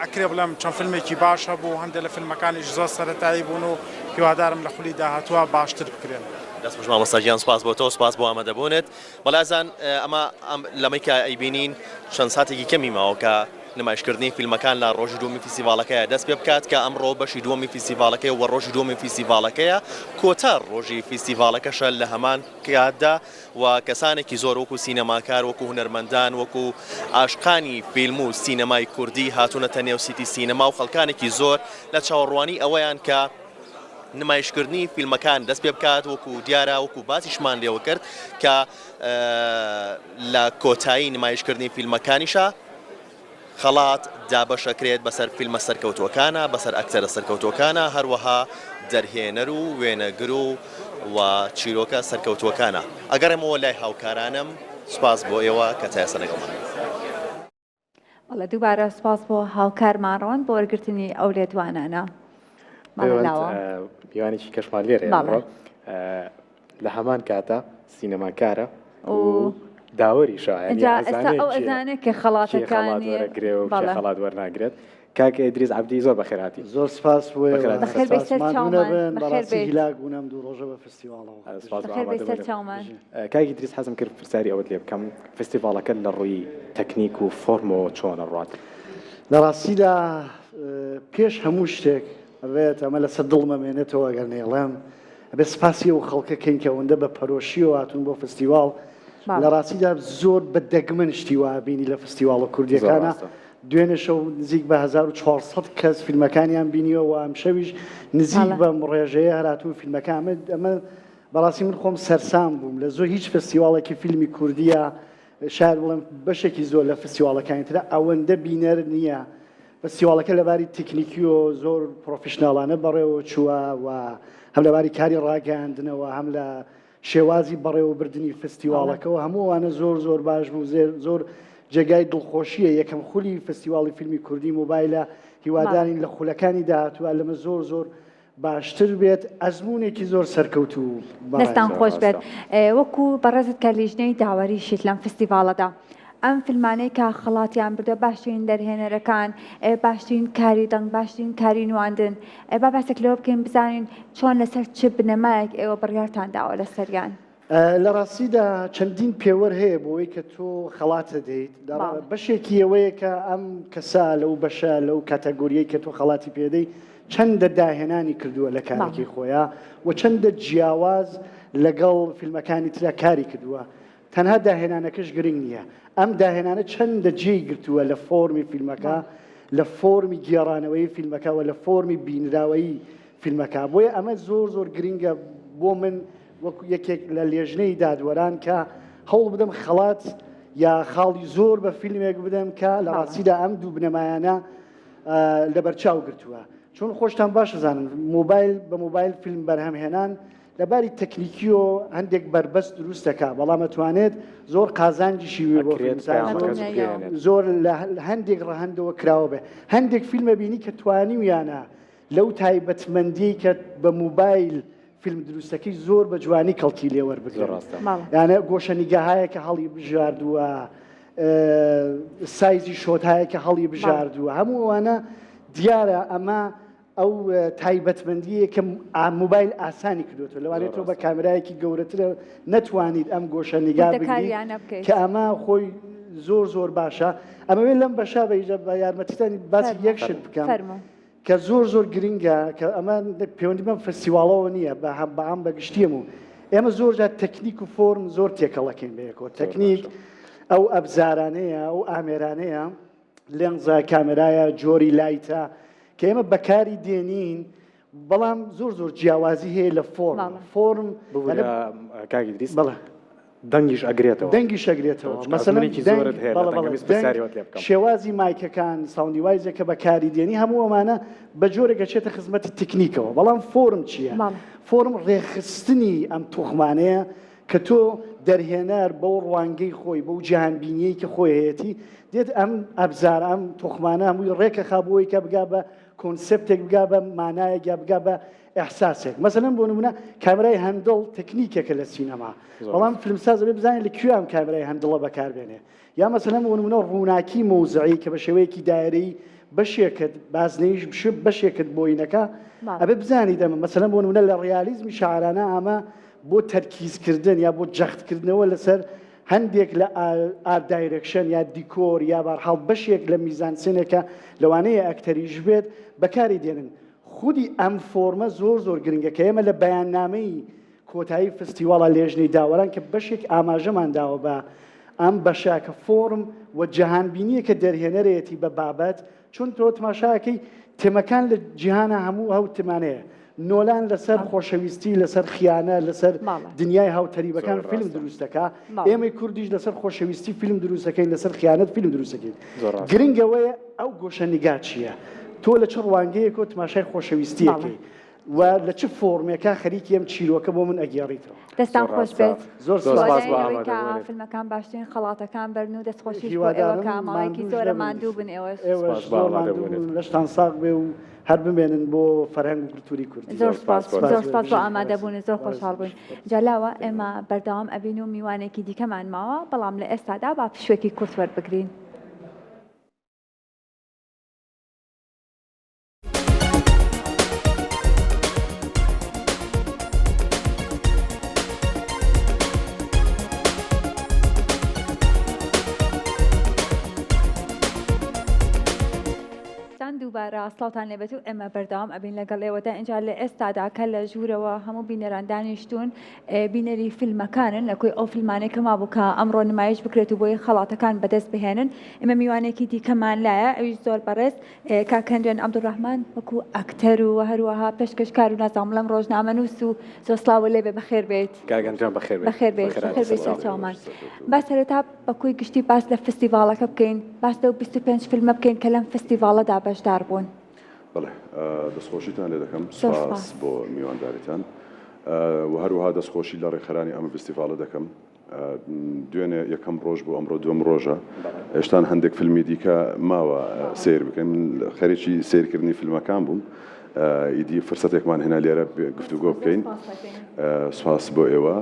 ئەکرێ بڵێم چەند فیلمێکی باش هەبوو هەندێک لە فیلمەکانیش زۆر سەرەتایی بوون و هیوادارم لە خولی داهاتووە باشتر بکرێن. دەست خۆش مامۆستا گیان سوپاس بۆ تۆ سوپاس بۆ ئامادەبوونت. بەڵێ ئازیزان ئەمە لەمەی کە ئەیبینین چەند ساتێکی کەمی ماوە کە نمایشکردنی فیلمەکان لە ڕۆژی دووەمی فیستیڤاڵەکەیە دەست پێ بکات کە ئەمڕۆ بەشی دووەمی فیستیڤاڵەکەی و ڕۆژی دووەمی فیستیڤاڵەکەیە کۆتا ڕۆژی فیستیڤاڵەکەشە لە هەمان کاتدا و کەسانێکی زۆر وەکو سینەماکار وەکو هونەرمەندان وەکو عاشقانی فیلم و سینەمای کوردی هاتوونەتە نێو سیتی سینەما و خەڵکانێکی زۆر لە چاوەڕوانی ئەوەیان کە نمایشکردنی فیلمەکان دەست پێ بکات وەکو دیارە وەکو باسیشمان لێوە کرد کە لە کۆتایی نمایشکردنی فیلمەکانیشە خەڵات دابەشەکرێت بەسەر فیلمە سەرکەوتووەکانا، بەسەر ئەکتەرە سەرکەوتووەکانا، هەروەها دەرهێنەر و وێنەگر و و چیرۆکە سەرکەوتووەکانا. ئەگەڕێمەوە لای هاوکارانم، سوپاس بۆ ئێوە کە تا ئێستا لەگەڵمان بوون. بەڵێ دووبارە سوپاس بۆ هاوکارمان ڕەوەند بۆ وەرگرتنی ئەو لێدوانانە. بەڵێ لاوە. میوانێکی کەشمان لێرەیە ئەمڕۆ. لە هەمان کاتا سینەماکارە و داوەریشە ئینجا ئێستا ئەو ئەزانێ کە خەڵاتەکانی وەرەگرێ و کێ خەڵات وەرناگرێت کاک ئیدریس عەبدی زۆر بەخێرهاتی زۆر سپاس بۆ ئێوە بەخێر بێی سەر ماندوو چاومان نەبن بەخێر بەڕاستی بێیت هیلاک بوون ئەم دوو ڕۆژە بە فستیواڵەوە سپاس بۆ بەخێر بێی سەر ئامادەبوونت چاومان کاک ئیدریس حەزم کرد پرسیاری ئەوەت لێ بکەم فستیڤاڵەکە لە ڕووی تەکنیک و فۆرمەوە چۆن ئەڕوات؟ لە ڕاستیدا پێش هەموو شتێک ئەبێت ئەمە لەسەر دڵم ئەمێنێتەوە ئەگەر نەیڵێم ئەبێت سپاسی ئەو خەڵکە کەین کە ئەوەندە بە پەرۆشیەوە هاتوون بۆ فستیواڵ لە ڕاستیدا زۆر بە دەگمەن شتی وا بینی لە فستیواڵە کوردیەکانە دوێنێ شەو نزیک بە 1400 کەس فیلمەکانیان بینیوە و ئەمشەویش نزیک بەم ڕێژەیە هەراتون فیلمەکە ئەمە ئەمە بەڕاستی من خۆم سەرسام بووم لە زۆر هیچ فستیواڵێکی فیلمی کوردیە شاید بڵێم بەشێکی زۆر لە فستیواڵەکانی ترە ئەوەندە بینەر نییە. فستیواڵەکە لەباری تەکنیکیەوە زۆر پرۆفیشناڵانە بەڕێوە چووە و هەم لەباری کاری ڕاگەیاندنەوە هەم لە شێوازی بەڕێوەبردنی فستیواڵەکەوە هەموو ئەوانە زۆر زۆر باش بوو زۆر جێگای دڵخۆشیە یەکەم خولی فستیواڵی فیلمی کوردی مۆبایلە هیوادارین لە خولەکانی داهاتووە لەمە زۆر زۆر باشتر بێت ئەزموونێکی زۆر سەرکەوتوو بوو. دەستان خۆش بێت وەکو بەڕێزت کە لیژنەی داوەریشیت لەم فستیڤاڵەدا ئەم فیلمانەی کە خەڵاتیان بردووە باشترین دەرهێنەرەکان باشترین کاری دەنگ باشترین کاری نواندن با باسێک لەوە بکەین بزانین چۆن لەسەر چ بنەمایەک ئێوە بڕیارتان داوە لەسەریان. لە ڕاستیدا چەندین پێوەر هەیە بۆ ئەوەی کە تۆ خەڵات دەدەیت بەشێکی ئەوەیە کە ئەم کەسە لەو بەشە لەو کاتەگۆریەی کە تۆ خەڵاتی پێدەی چەندە داهێنانی کردووە لە کارەکەی خۆیان و چەندە جیاواز لەگەڵ فیلمەکانی ترا کاری کردووە تەنها داهێنانەکەش گرنگ نییە ئەم داهێنانە چەندە جێی گرتووە لە فۆرمی فیلمەکە لە فۆرمی گێڕانەوەی فیلمەکە و لە فۆرمی بینراوەیی فیلمەکە بۆیە ئەمە زۆر زۆر گرنگە بۆ من وەکو یەکێک لە لێژنەی دادوەران کە هەوڵ بدەم خەڵات یا خاڵی زۆر بە فیلمێک بدەم کە لە ڕاستیدا ئەم دوو بنەمایانە لەبەرچاو گرتووە چون خۆشتان باش زانن مۆبایل بە مۆبایل فیلم بەرهەمهێنان لە باری تەکنیکیەوە هەندێک بەربەست دروست دەکا بەڵام ئەتوانێت زۆر قازانجیشی بێ بۆ زۆر لە هەندێک ڕەهەندەوە کراوە بێ هەندێک فیلمە بینی کە توانیویانە لەو تایبەتمەندیەی کە بە موبایل فیلم دروستەکەی زۆر بە جوانی کەڵکی لێ وەربگرن یانە گۆشە نیگاهایەکە هەڵی بژاردووە سایزی شۆتایەکە هەڵی بژاردووە هەموو ئەوانە دیارە ئەمە ئەو تایبەتمەندیە کە مۆبایل ئاسانی کردوێتەوە لەوانێت تۆ بە کامرایەکی گەورەترە نەتوانیت ئەم گۆشە نیگا بگریت کە ئەمە خۆی زۆر زۆر باشە ئەمەوێت لەم بەشە بە یارمەتیتانی باسی یەک شت بکەم کە زۆر زۆر گرنگە کە ئەمە پەیوەندی بەم فستیواڵەوە نییە بە هەم بەعام بە گشتیم و ئێمە زۆر جار تەکنیک و فۆرم زۆر تێکەڵەکەین بەیەکەوە تەکنیک ئەو ئەبزارانەیە ئەو ئامێرانەیە لێنزە کامێرایە جۆری light ە کە ئێمە بەکاری دێنین بەڵام زۆر زۆر جیاوازی هەیە لە فۆرم فۆرم کاک ئیدریس بەڵێ دەنگیش ئەگرێتەوە دەنگیش ئەگرێتەوە مەسەلەن زۆرت هەیە بەڵێ بەڵێ دەنگ شێوازی مایکەکان sound device ێک کە بەکاری دێنی هەموو ئەمانە بە جۆرێک ئەچێتە خزمەتی تکنیکەوە بەڵام فۆرم چییە فۆرم ڕێکخستنی ئەم توخمانەیە کە تۆ دەرهێنەر بەو ڕوانگەی خۆی بەو جیهانبینیەی کە خۆی هەیەتی دێت ئەم ئەبزار ئەم توخمانە هەمووی ڕێکەخا بۆی کە بگا بە کۆنسێپتێک بگا بە مانایەک یا بگا بە ئیحساسێک مەسەلەن بۆ نمونە کامرای handheld تەکنیکێکە لە سینەما بەڵام فیلمساز ئەبێ بزانێت لە کوێ ئەم کامرای handheld ە بەکاربێنێ یا مەسەلەن بۆ نمونە ڕووناکی مەوزعی کە بە شێوەیەکی دایرەی بەشێکت بازنەیش بەشێکت بۆینەکە ئەبێ بزانیت ئەمە مەسەلەن بۆ نمونە لە ڕیالیزمی شاعرانە ئەمە بۆ تەرکیزکردن یا بۆ جەختکردنەوە لەسەر هەندێک لە art direction یا دیکۆر یا بارحاڵ بەشێک لە میزانسێنێکە لەوانەیە ئەکتەریش بێت بەکاری دێنن خودی ئەم فۆرمە زۆر زۆر گرنگە کە ئێمە لە بەیاننامەی کۆتایی فستیواڵە لێژنەی داوەران کە بەشێک ئاماژەمان داوە بە ئەم بەشە کە فۆرم و جەهانبینیە کە دەرهێنەرێتی بە بابەت چون تۆ تماشاکەی تێمەکان لە جیهانە هەموو هەو تمانەیە نۆلان لەسەر خۆشەویستی لەسەر خیانە لەسەر دنیای هاوتەریبەکان فیلم دروست دەکا ئێمەی کوردیش لەسەر خۆشەویستی فیلم دروست دەکەین لەسەر خیانەت فیلم دروست دەکەین گرنگ ئەوەیە ئەو گۆشە نیگا چییە تۆ لە چ ڕوانگەیەکەوە تماشای خۆشەویستیەکەی و لە چ فۆرمێکا خەریکی ئەم چیرۆکە بۆ من ئەگێڕیتەوە. دەستان خۆش بێت زۆر سوپاس بۆ ئەوەی کە فیلمەکان باشترین خەڵاتەکان بەرن و دەست خۆشیش بۆ ئێوە کە ماوەیەکی زۆرە ماندوو بن ئێوەش ئێوەش زۆر ماندوو بوون لەشتان ساغ بێ و هەر بمێنن بۆ فەرهەنگ و کولتوری کوردی. زۆر سوپاس زۆر سوپاس بۆ ئامادەبوونت زۆر خۆشحاڵ بووین. جا لاوە ئێمە بەردەوام ئەبین و میوانێکی دیکەمان ماوە بەڵام لە ئێستادا با پشووێکی کورت وەربگرین. دووبارە سڵاوتان لێبێت و ئێمە بەردەوام ئەبین لەگەڵ ئێوەدا ئینجا لە ئێستادا کە لە ژوورەوە هەموو بینەران دانیشتوون بینەری فیلمەکانن لە کۆی ئەو فیلمانەی کە مابوو کە ئەمڕۆ نمایش بکرێت و بۆی خەڵاتەکان بەدەست بهێنن ئێمە میوانێکی دیکەمان لایە ئەویش زۆر بەڕێز کاک هەندرێن عەبدولڕەحمان وەکو ئەکتەر و هەروەها پێشکەشکار و نازانم بڵێم ڕۆژنامەنووس و زۆر سڵاوت لێ بێ بەخێر بێیت. کاک هەندرێن بەخێر بێیت. بەخێر بێیت بەخێر بێیت سەرچاومان. با سەرەتا بە کۆی گشتی باس لە فستیڤاڵەکە بکەین. باس لەو 25 فیلمە بکەین کە لەم فستیڤاڵەدا بەشدار بوون. بەڵێ دەستخۆشیتان لێ دەکەم سوپاس بۆ میوانداریتان و هەروەها دەستخۆشی لە ڕێکخەرانی ئەم ڤستیڤاڵە دەکەم. دوێنێ یەکەم ڕۆژ بوو ئەمڕۆ دووەم ڕۆژە هێشتان هەندێک فیلمی دیکە ماوە سەیر بکەین من خەریکی سەیرکردنی فیلمەکان بووم ئیدی فرسەتێکمان هێنا لێرە گفتوگۆ بکەین سوپاس بۆ ئێوە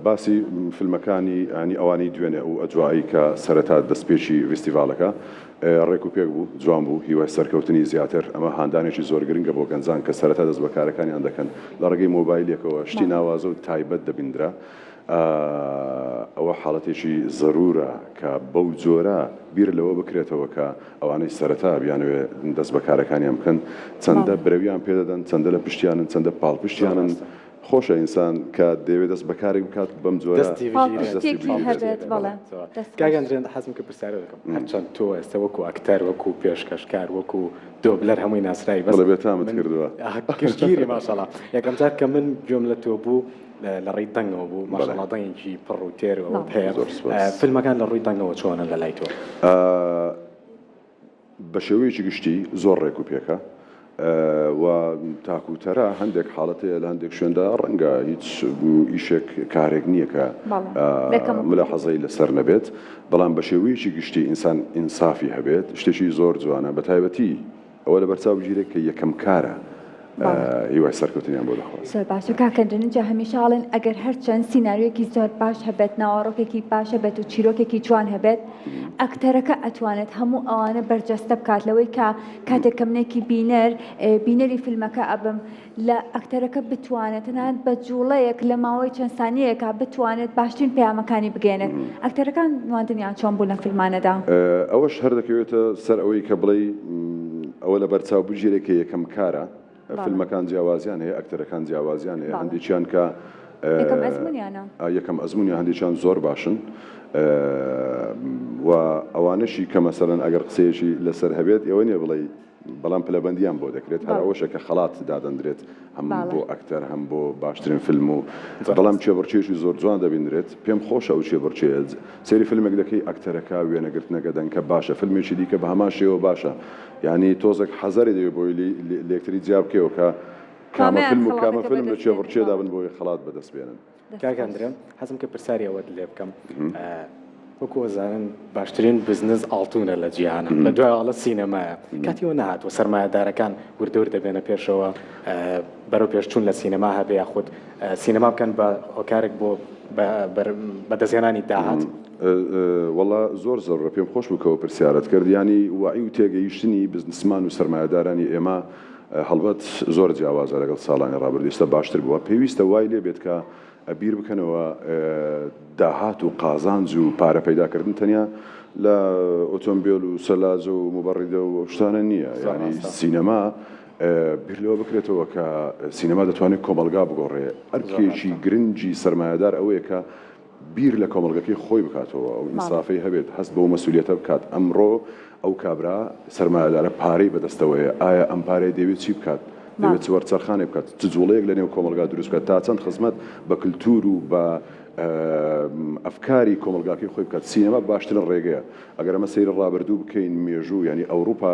باسی فیلمەکانی ئەنی ئەوانەی دوێنێ و ئەجوایی کە سەرەتا دەستپێکی ڤیستیڤالەکە ڕێک و پێک بوو جوان بوو هیوای سەرکەوتنی زیاتر ئەمە هاندانێکی زۆر گرنگە بۆ گەنجان کە سەرەتا دەست بە کارەکانیان دەکەن لە ڕێگەی مۆبایلێکەوە شتی ناوازە و تایبەت دەبیندرا ئەوە حاڵەتێکی زەرورە کە بەو جۆرە بیر لەوە بکرێتەوە کە ئەوانەی سەرەتا بیانەوێ دەست بە کارەکانیان بکەن چەندە برەویان پێدەدەن، چەندە لە پشتیانن، چەندە پاڵپشتیانن. خۆشە ئینسان کە دەیەوێ دەست بە کارێک بکات بەم جۆرە دەستی بگیرێت. دەستی پاڵپشتێکی بگیرێت. هەبێت بەڵێ. دەست کاک خۆش. ئەندرێن حەزم کرد پرسیارە بکەم هەرچەند تۆ ئێستا وەکو ئەکتەر وەکو پێشکەشکار وەکو دۆبلەر هەمووی ناسراوی بەس بەڵێ بێتامت من کردووە. گشتگیری ماشاڵا یەکەم جار کە من گوێم لە تۆ بوو لە ڕێی دەنگەوە بوو ماشاڵا دەنگێکی پڕ و تێر و ئەوەت هەیە فیلمەکان لە ڕووی دەنگەوە چۆنن لە لای تۆ؟ بە شێوەیەکی گشتی زۆر ڕێک و پێکە و تاک و تەرا هەندێک حاڵەت هەیە لە هەندێک شوێندا ڕەنگە هیچ ئیشێک کارێک نییە کە ملاحەزەی لەسەر نەبێت بەڵام بە شێوەیەکی گشتی ئینسان ئینسافی هەبێت شتێکی زۆر جوانە بە تایبەتی ئەوە لەبەرچاو بگیرێت کە یەکەم کارە هیوای سەرکەوتنیان بۆ دەخوازم. زۆر باشە کاک هەندرێن جا هەمیشە ئەڵێن ئەگەر هەرچەند سیناریۆیەکی زۆر باش هەبێت ناوەڕۆکێکی باش هەبێت و چیرۆکێکی جوان هەبێت ئەکتەرەکە ئەتوانێت هەموو ئەوانە بەرجەستە بکات لەوەی کە کاتێک کە منێکی بینەر بینەری فیلمەکە ئەبم لە ئەکتەرەکە بتوانێت تەنانەت بە جوڵەیەک لە ماوەی چەند سانیەیەکا بتوانێت باشترین پەیامەکانی بگەیەنێت ئەکتەرەکان نواندنیان چۆن بوو لەم فیلمانەدا؟ ئەوەش هەر دەکەوێتە سەر ئەوەی کە بڵێی ئەوە لەبەرچاو بگیرێت کە یەکەم کارە، فیلمەکان جیاوازیان هەیە، ئەکتەرەکان جیاوازیان هەیە، هەندێکیان کە یەکەم ئەزموونیانە. یەکەم ئەزموونیان هەندێکیان زۆر باشن و ئەوانەشی کە مەسەلەن ئەگەر قسەیەکی لەسەر هەبێت ئێوە نییە بڵێی بەڵام پلەبەندیان بۆ دەکرێت هەر ئەوەشە کە خەڵات دادەندرێت هەم بۆ ئەکتەر هەم بۆ باشترین فیلم و بەڵام کێبڕکێیەکی زۆر جوان دەبینرێت پێم خۆشە ئەو کێبڕکێیە سەیری فیلمێک دەکەی ئەکتەرەکە وێنەگرتنەکە دەنگکە باشە فیلمێکی دیکە بە هەمان شێوە باشە یانی تۆزێک حەزەری دەوێت بۆی لێکتری جیا بکەیەوە کە کامە فیلم و کامە فیلم لە کێبڕکێدا بن بۆی خەڵات بەدەست بێنن. کاک ئەندرێ حەزم کرد پرسیاری ئەوەت لێ بکەم وەکو ئەزانن باشترین بزنس ئاڵتونە لە جیهانە لە دوای ئاڵە سینەمایە کاتی ئەوە نەهاتووە سەرمایەدارەکان وردە وردە بێنە پێشەوە بەرەو پێشچوون لە سینەما هەبێ یاخود سینەما بکەن بە هۆکارێک بۆ بەدەستهێنانی داهات؟ وەڵا زۆر زەرورە پێم خۆش بوو کەوە پرسیارت کرد یانی وەعی و تێگەیشتنی بزنسمان و سەرمایەدارانی ئێمە هەڵبەت زۆر جیاوازە لەگەڵ ساڵانی ڕابردوو ئێستا باشتر بووە پێویستە وای لێ بێت کە بیر بکەنەوە داهات و قازانج و پارە پەیداکردن تەنیا لە ئۆتۆمبێل و سەلاجە و موبەڕیدە و ئەو شتانە نییە یانی سینەما بیر لەوە بکرێتەوە کە سینەما دەتوانێت کۆمەڵگا بگۆڕێ ئەرکێکی گرنگی سەرمایەدار ئەوەیە کە بیر لە کۆمەڵگەکەی خۆی بکاتەوە، ئەو ئینسافەی هەبێت، هەست بەو مەسولیەتە بکات، ئەمڕۆ ئەو کابرا سەرمایەدارە پارەی بەدەستەوەیە، ئایا ئەم پارەیە دەیەوێت چی بکات، دەیەوێت چ وەرچەرخانێک بکات، چ جوڵەیەک لەنێو کۆمەڵگا دروست بکات، تا چەند خزمەت بە کلتور و بە ئەفکاری کۆمەڵگاکەی خۆی بکات، سینەما باشترین ڕێگەیە، ئەگەر ئەمە سەیری ڕابردوو بکەین، مێژوو یانی ئەوروپا،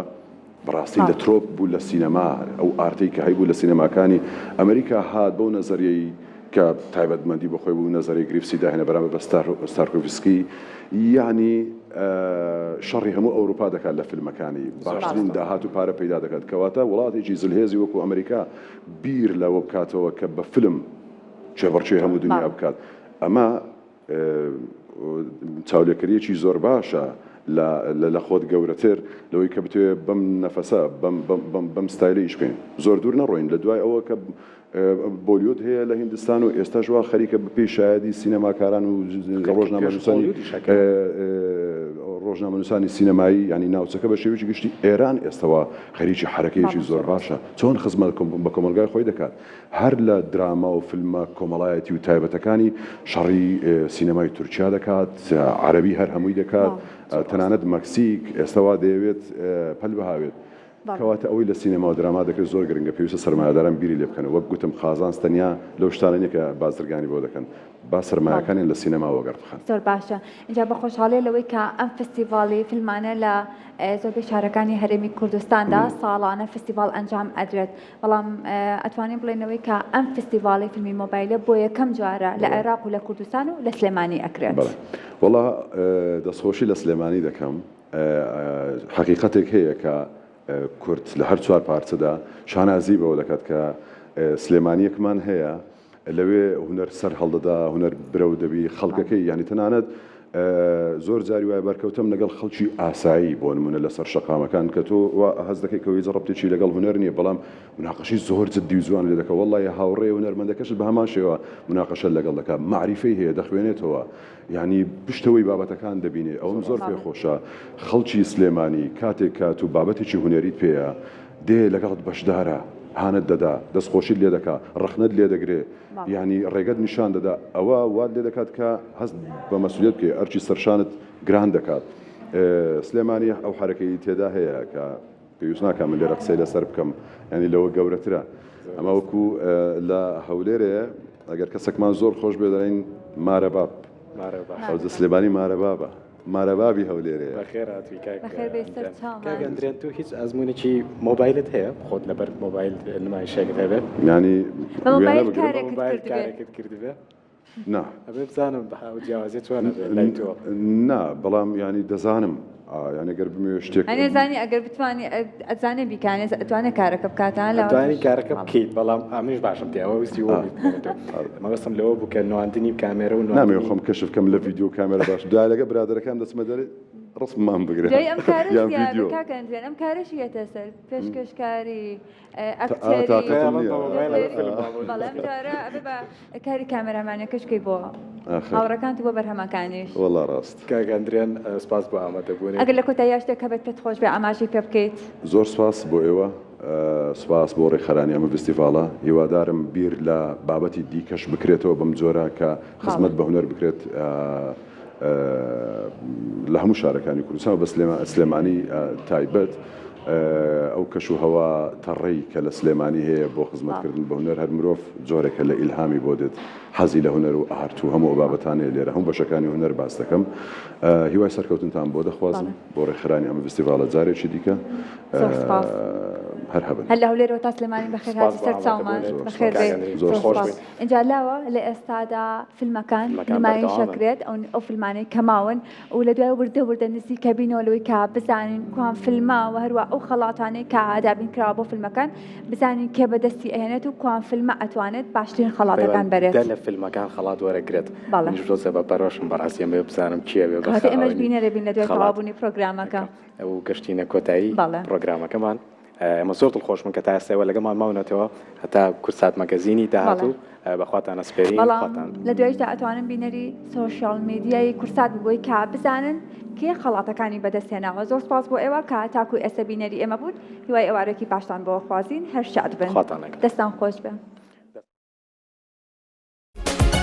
بەڕاستی لە ترۆپ بوو لە سینەما، ئەو ئارتەی کە هەیبوو لە سینەماکانی ئەمریکا هات بەو نەزەریەی کە تایبەتمەندی بۆ خۆی بوو، نەزەریەی گریفسی داهێنا بەرامبەر بە ستارکۆڤسکی، یەعنی شەڕی هەموو ئەوروپا دەکات لە فیلمەکانی، باشترین داهات و پارە پەیدا دەکات، کەواتە وڵاتێکی زلهێزی وەکو ئەمریکا بیر لەوە بکاتەوە کە بە فیلم کێبڕکێی هەموو دنیا بکات، ئەمە چاولێکەریەکی زۆر باشە لە خۆت گەورەتر لەوەی کە بتەوێت بەم نەفەسە بەم ستایلە ئیش بکەین زۆر دوور نەڕۆین لە دوای ئەوە کە بۆلیۆد هەیە لە هیندستان و ئێستاش وا خەریکە بەپێی شایەدی سینەماکاران و ڕۆژنامەنووسانی ڕۆژنامەنووسانی سینەمایی ینی ناوچەکە بە شێوەیەکی گشتی ئێران ئێستەوە خەریکی حەرەکەیەکی زۆر باشە چۆن خزمەت بە کۆمەڵگای خۆی دەکات هەر لە دراما و فیلمە کۆمەڵایەتی و تایبەتەکانی شەڕی سینەمای تورکیا دەکات، عەرەبی هەر هەمووی دەکات، تەنانەت مەکسیک ئێستا وا دەیەوێت پەل بهاوێت. کەواتە ئەوەی لە سینەما و دراما دەکرێت زۆر گرنگە، پێویستە سەرمایەداران بیری لێ بکەنەوە. وەک گوتم قازانج تەنیا لەو شتانە نییە کە بازرگانی بۆ دەکەن، با سەرمایەکانیان لە سینەما وەگەڕ بخەن. زۆر باشە. ئینجا بە خۆشحاڵیە لەوەی کە ئەم فستیڤاڵی فیلمانە لە زۆربەی شارەکانی هەرێمی کوردستاندا ساڵانە فستیڤاڵ ئەنجام ئەدرێت، بەڵام ئەتوانین بڵێین ئەوەی کە ئەم فستیڤاڵی فیلمی مۆبایلە بۆ یەکەم جارە لە عێراق و لە کوردستان و لە سلێمانی ئەکرێت. بەڵێ. وەڵا دەستخۆشی لە سلێمانی دەکەم. حەقیقەتێک هەیە کە کورد لە هەر چوار پارچەدا شانازی بەوە دەکات کە سلێمانییەکمان هەیە لەوێ هونەر سەر هەڵدەدا هونەر برەو دەبی خەڵکەکەی یانی تەنانەت زۆر جاری وایە بەرکەوتەم لەگەڵ خەڵکی ئاسایی بۆ نمونە لەسەر شەقامەکان کە تۆ وا هەست دەکەی کە هیچ ڕەبتێکی لەگەڵ هونەر نییە بەڵام مناقەشەی زۆر جدی و جوان لێ دەکا وەڵڵاهی هاوڕێ هونەرمەندەکەشت بە هەمان شێوە مناقەشەت لەگەڵ دەکا مەعریفەی هەیە دەخوێنێتەوە یانی پشتەوەی بابەتەکان دەبینێ ئەوەم زۆر پێ خۆشە خەڵکی سلێمانی کاتێک کە تو بابەتێکی هونەریت پێیە دێ لەگەڵت بەشدارە هانت دەدا دەست خۆشیت لێ دەکا ڕەخنەت لێ دەگرێ یانی ڕێگەت نیشان دەدا ئەوە وات لێ دەکات کە هەست بە مەسولیەت بکەی ئەرکی سەرشانت گران دەکات سلێمانی ئەو حەرەکەی تێدا هەیە کە پێویست ناکا من لێرە قسەی لەسەر بکەم یانی لەوە گەورەترە ئەمە وەکو لە هەولێرێ ئەگەر کەسێکمان زۆر خۆش بێ دەڵێین مارەباب ئەوجە سلێمانی مارەبابە مارەبابی هەولێرێ بەخێر هاتووی کاک کاک ئەندرێن تۆ هیچ ئەزموونێکی مۆبایلت هەیە خۆت لەبەر مۆبایل نمایشێکت هەبێت یانی مۆبایل کارێکت کردبێ نا. ئەبێ بزانم ئەو جیاوازیە چۆنە بێ لای تۆ. نا بەڵام یانی دەزانم یانی گەر بمەوێ شتێک. ئەنێ زانی ئەگەر بتوانی ئەزانێ بیکانێ ئەتوانێ کارەکە بکات ها لە ئەتوانی کارەکە بکەیت بەڵام ئەمنیش باشم تێ ئەوە ویستی وە مەبەستم لەوە بوو کە نواندنی کامێرە و نامەوێ خۆم کەشف کەم لە ڤیدیۆ و کامێرە باش دوای لەگە برادەرەکان دەچمە دەرێ ڕسممان بگرە جای ئەم کارەش یان ڤیدیۆ کاکە ئەندرێن ئەم کارەشی یەتە سەر پێشکەشکاری ئەکتەری تاقەتم نییە. بەڵێ ئەم جارە ئەبێ بە کاری کامێرامانەکەش کەی بۆ هاوڕێکانت و بۆ بەرهەمەکانیش. وەڵا ڕاست. کاک ئەندرێن سپاس بۆ ئامادەبوونت. ئەگەر لە کۆتاییا شتێک هەبێت پێت خۆش بێ ئاماژەی پێ بکەیت. زۆر سپاس بۆ ئێوە، سپاس بۆ ڕێکخەرانی ئەم ڤستیڤاڵە، هیوادارم بیر لە بابەتی دیکەش بکرێتەوە بەم جۆرە کە خزمەت بە هونەر بکرێت. لە هەموو شارەکانی کوردستان و بە سلێمانی تایبەت ئەو کەش و هەوا تەڕەی کە لە سلێمانی هەیە بۆ خزمەتکردن بە هونەر هەر مرۆڤ جۆرێکە لە ئیلهامی بۆ دێت حەزی لە هونەر و ئارت و هەموو ئەو بابەتانەیە لێرە هەموو بەشەکانی هونەر باس دەکەم هیوای سەرکەوتنتان بۆ دەخوازم بۆ ڕێکخرانی ئەم ڤستیڤاڵە جارێکی دیکە زۆر سپاس هەر هەبن. هەر لە هەولێرەوە تا سلێمانی بەخێرهاتی سپاس بۆ سەرچاومان ئامادەبوونت بەخێر کاک بێی ئەندرین زۆر زۆر خۆش سپاس بووین. ئینجا لاوە لە ئێستادا فیلمەکان فیلمەکان نمایش بەردەوامن. ئەکرێت ئەو ئەو فیلمانەی کە ماون و لە دوای وردە وردە نزیکە بینەوە لەوەی کە بزانین کوان فیلمە و هەروە ئەو خەڵاتانەی کە دابین کراوە بۆ فیلمەکان بزانین کێ بەدەستی ئەهێنێت و کوان فیلمە ئەتوانێت باشترین خەڵاتەکان پەیوەند بەرێت. دە لە فیلمەکان خەڵات وەرەگرێت بەڵێ. منیش تۆزێ بە پەرۆشم بەڕاستی ئەمەوێ بزانم کێ ئەبێ بە کەواتە ئێمەش خاوەنی بینەرە بین لە دوای خەڵات. تەواوبوونی پرۆگرامەکە. و گەشتینە کۆتایی بەڵێ. پرۆگرامەکەمان. ئێمە زۆر دڵخۆش بوون کە تا ئێستا ئێوە لەگەڵمان ماونەتەوە هەتا کوردسات مەگەزینی داهاتوو بە خواتان ئەسپێرین بەڵام خواتان. لە دوایشدا ئەتوانن بینەری سۆشیاڵ میدیای کوردسات بن بۆی کە بزانن کێ خەڵاتەکانی بەدەست هێناوە زۆر سوپاس بۆ ئێوە کە تاکو ئێستا بینەری ئێمە بوون هیوای ئێوارێکی باشتان بۆ خوازین هەر شاد بن خواتان لەگەڵ. دەستان خۆش بێ.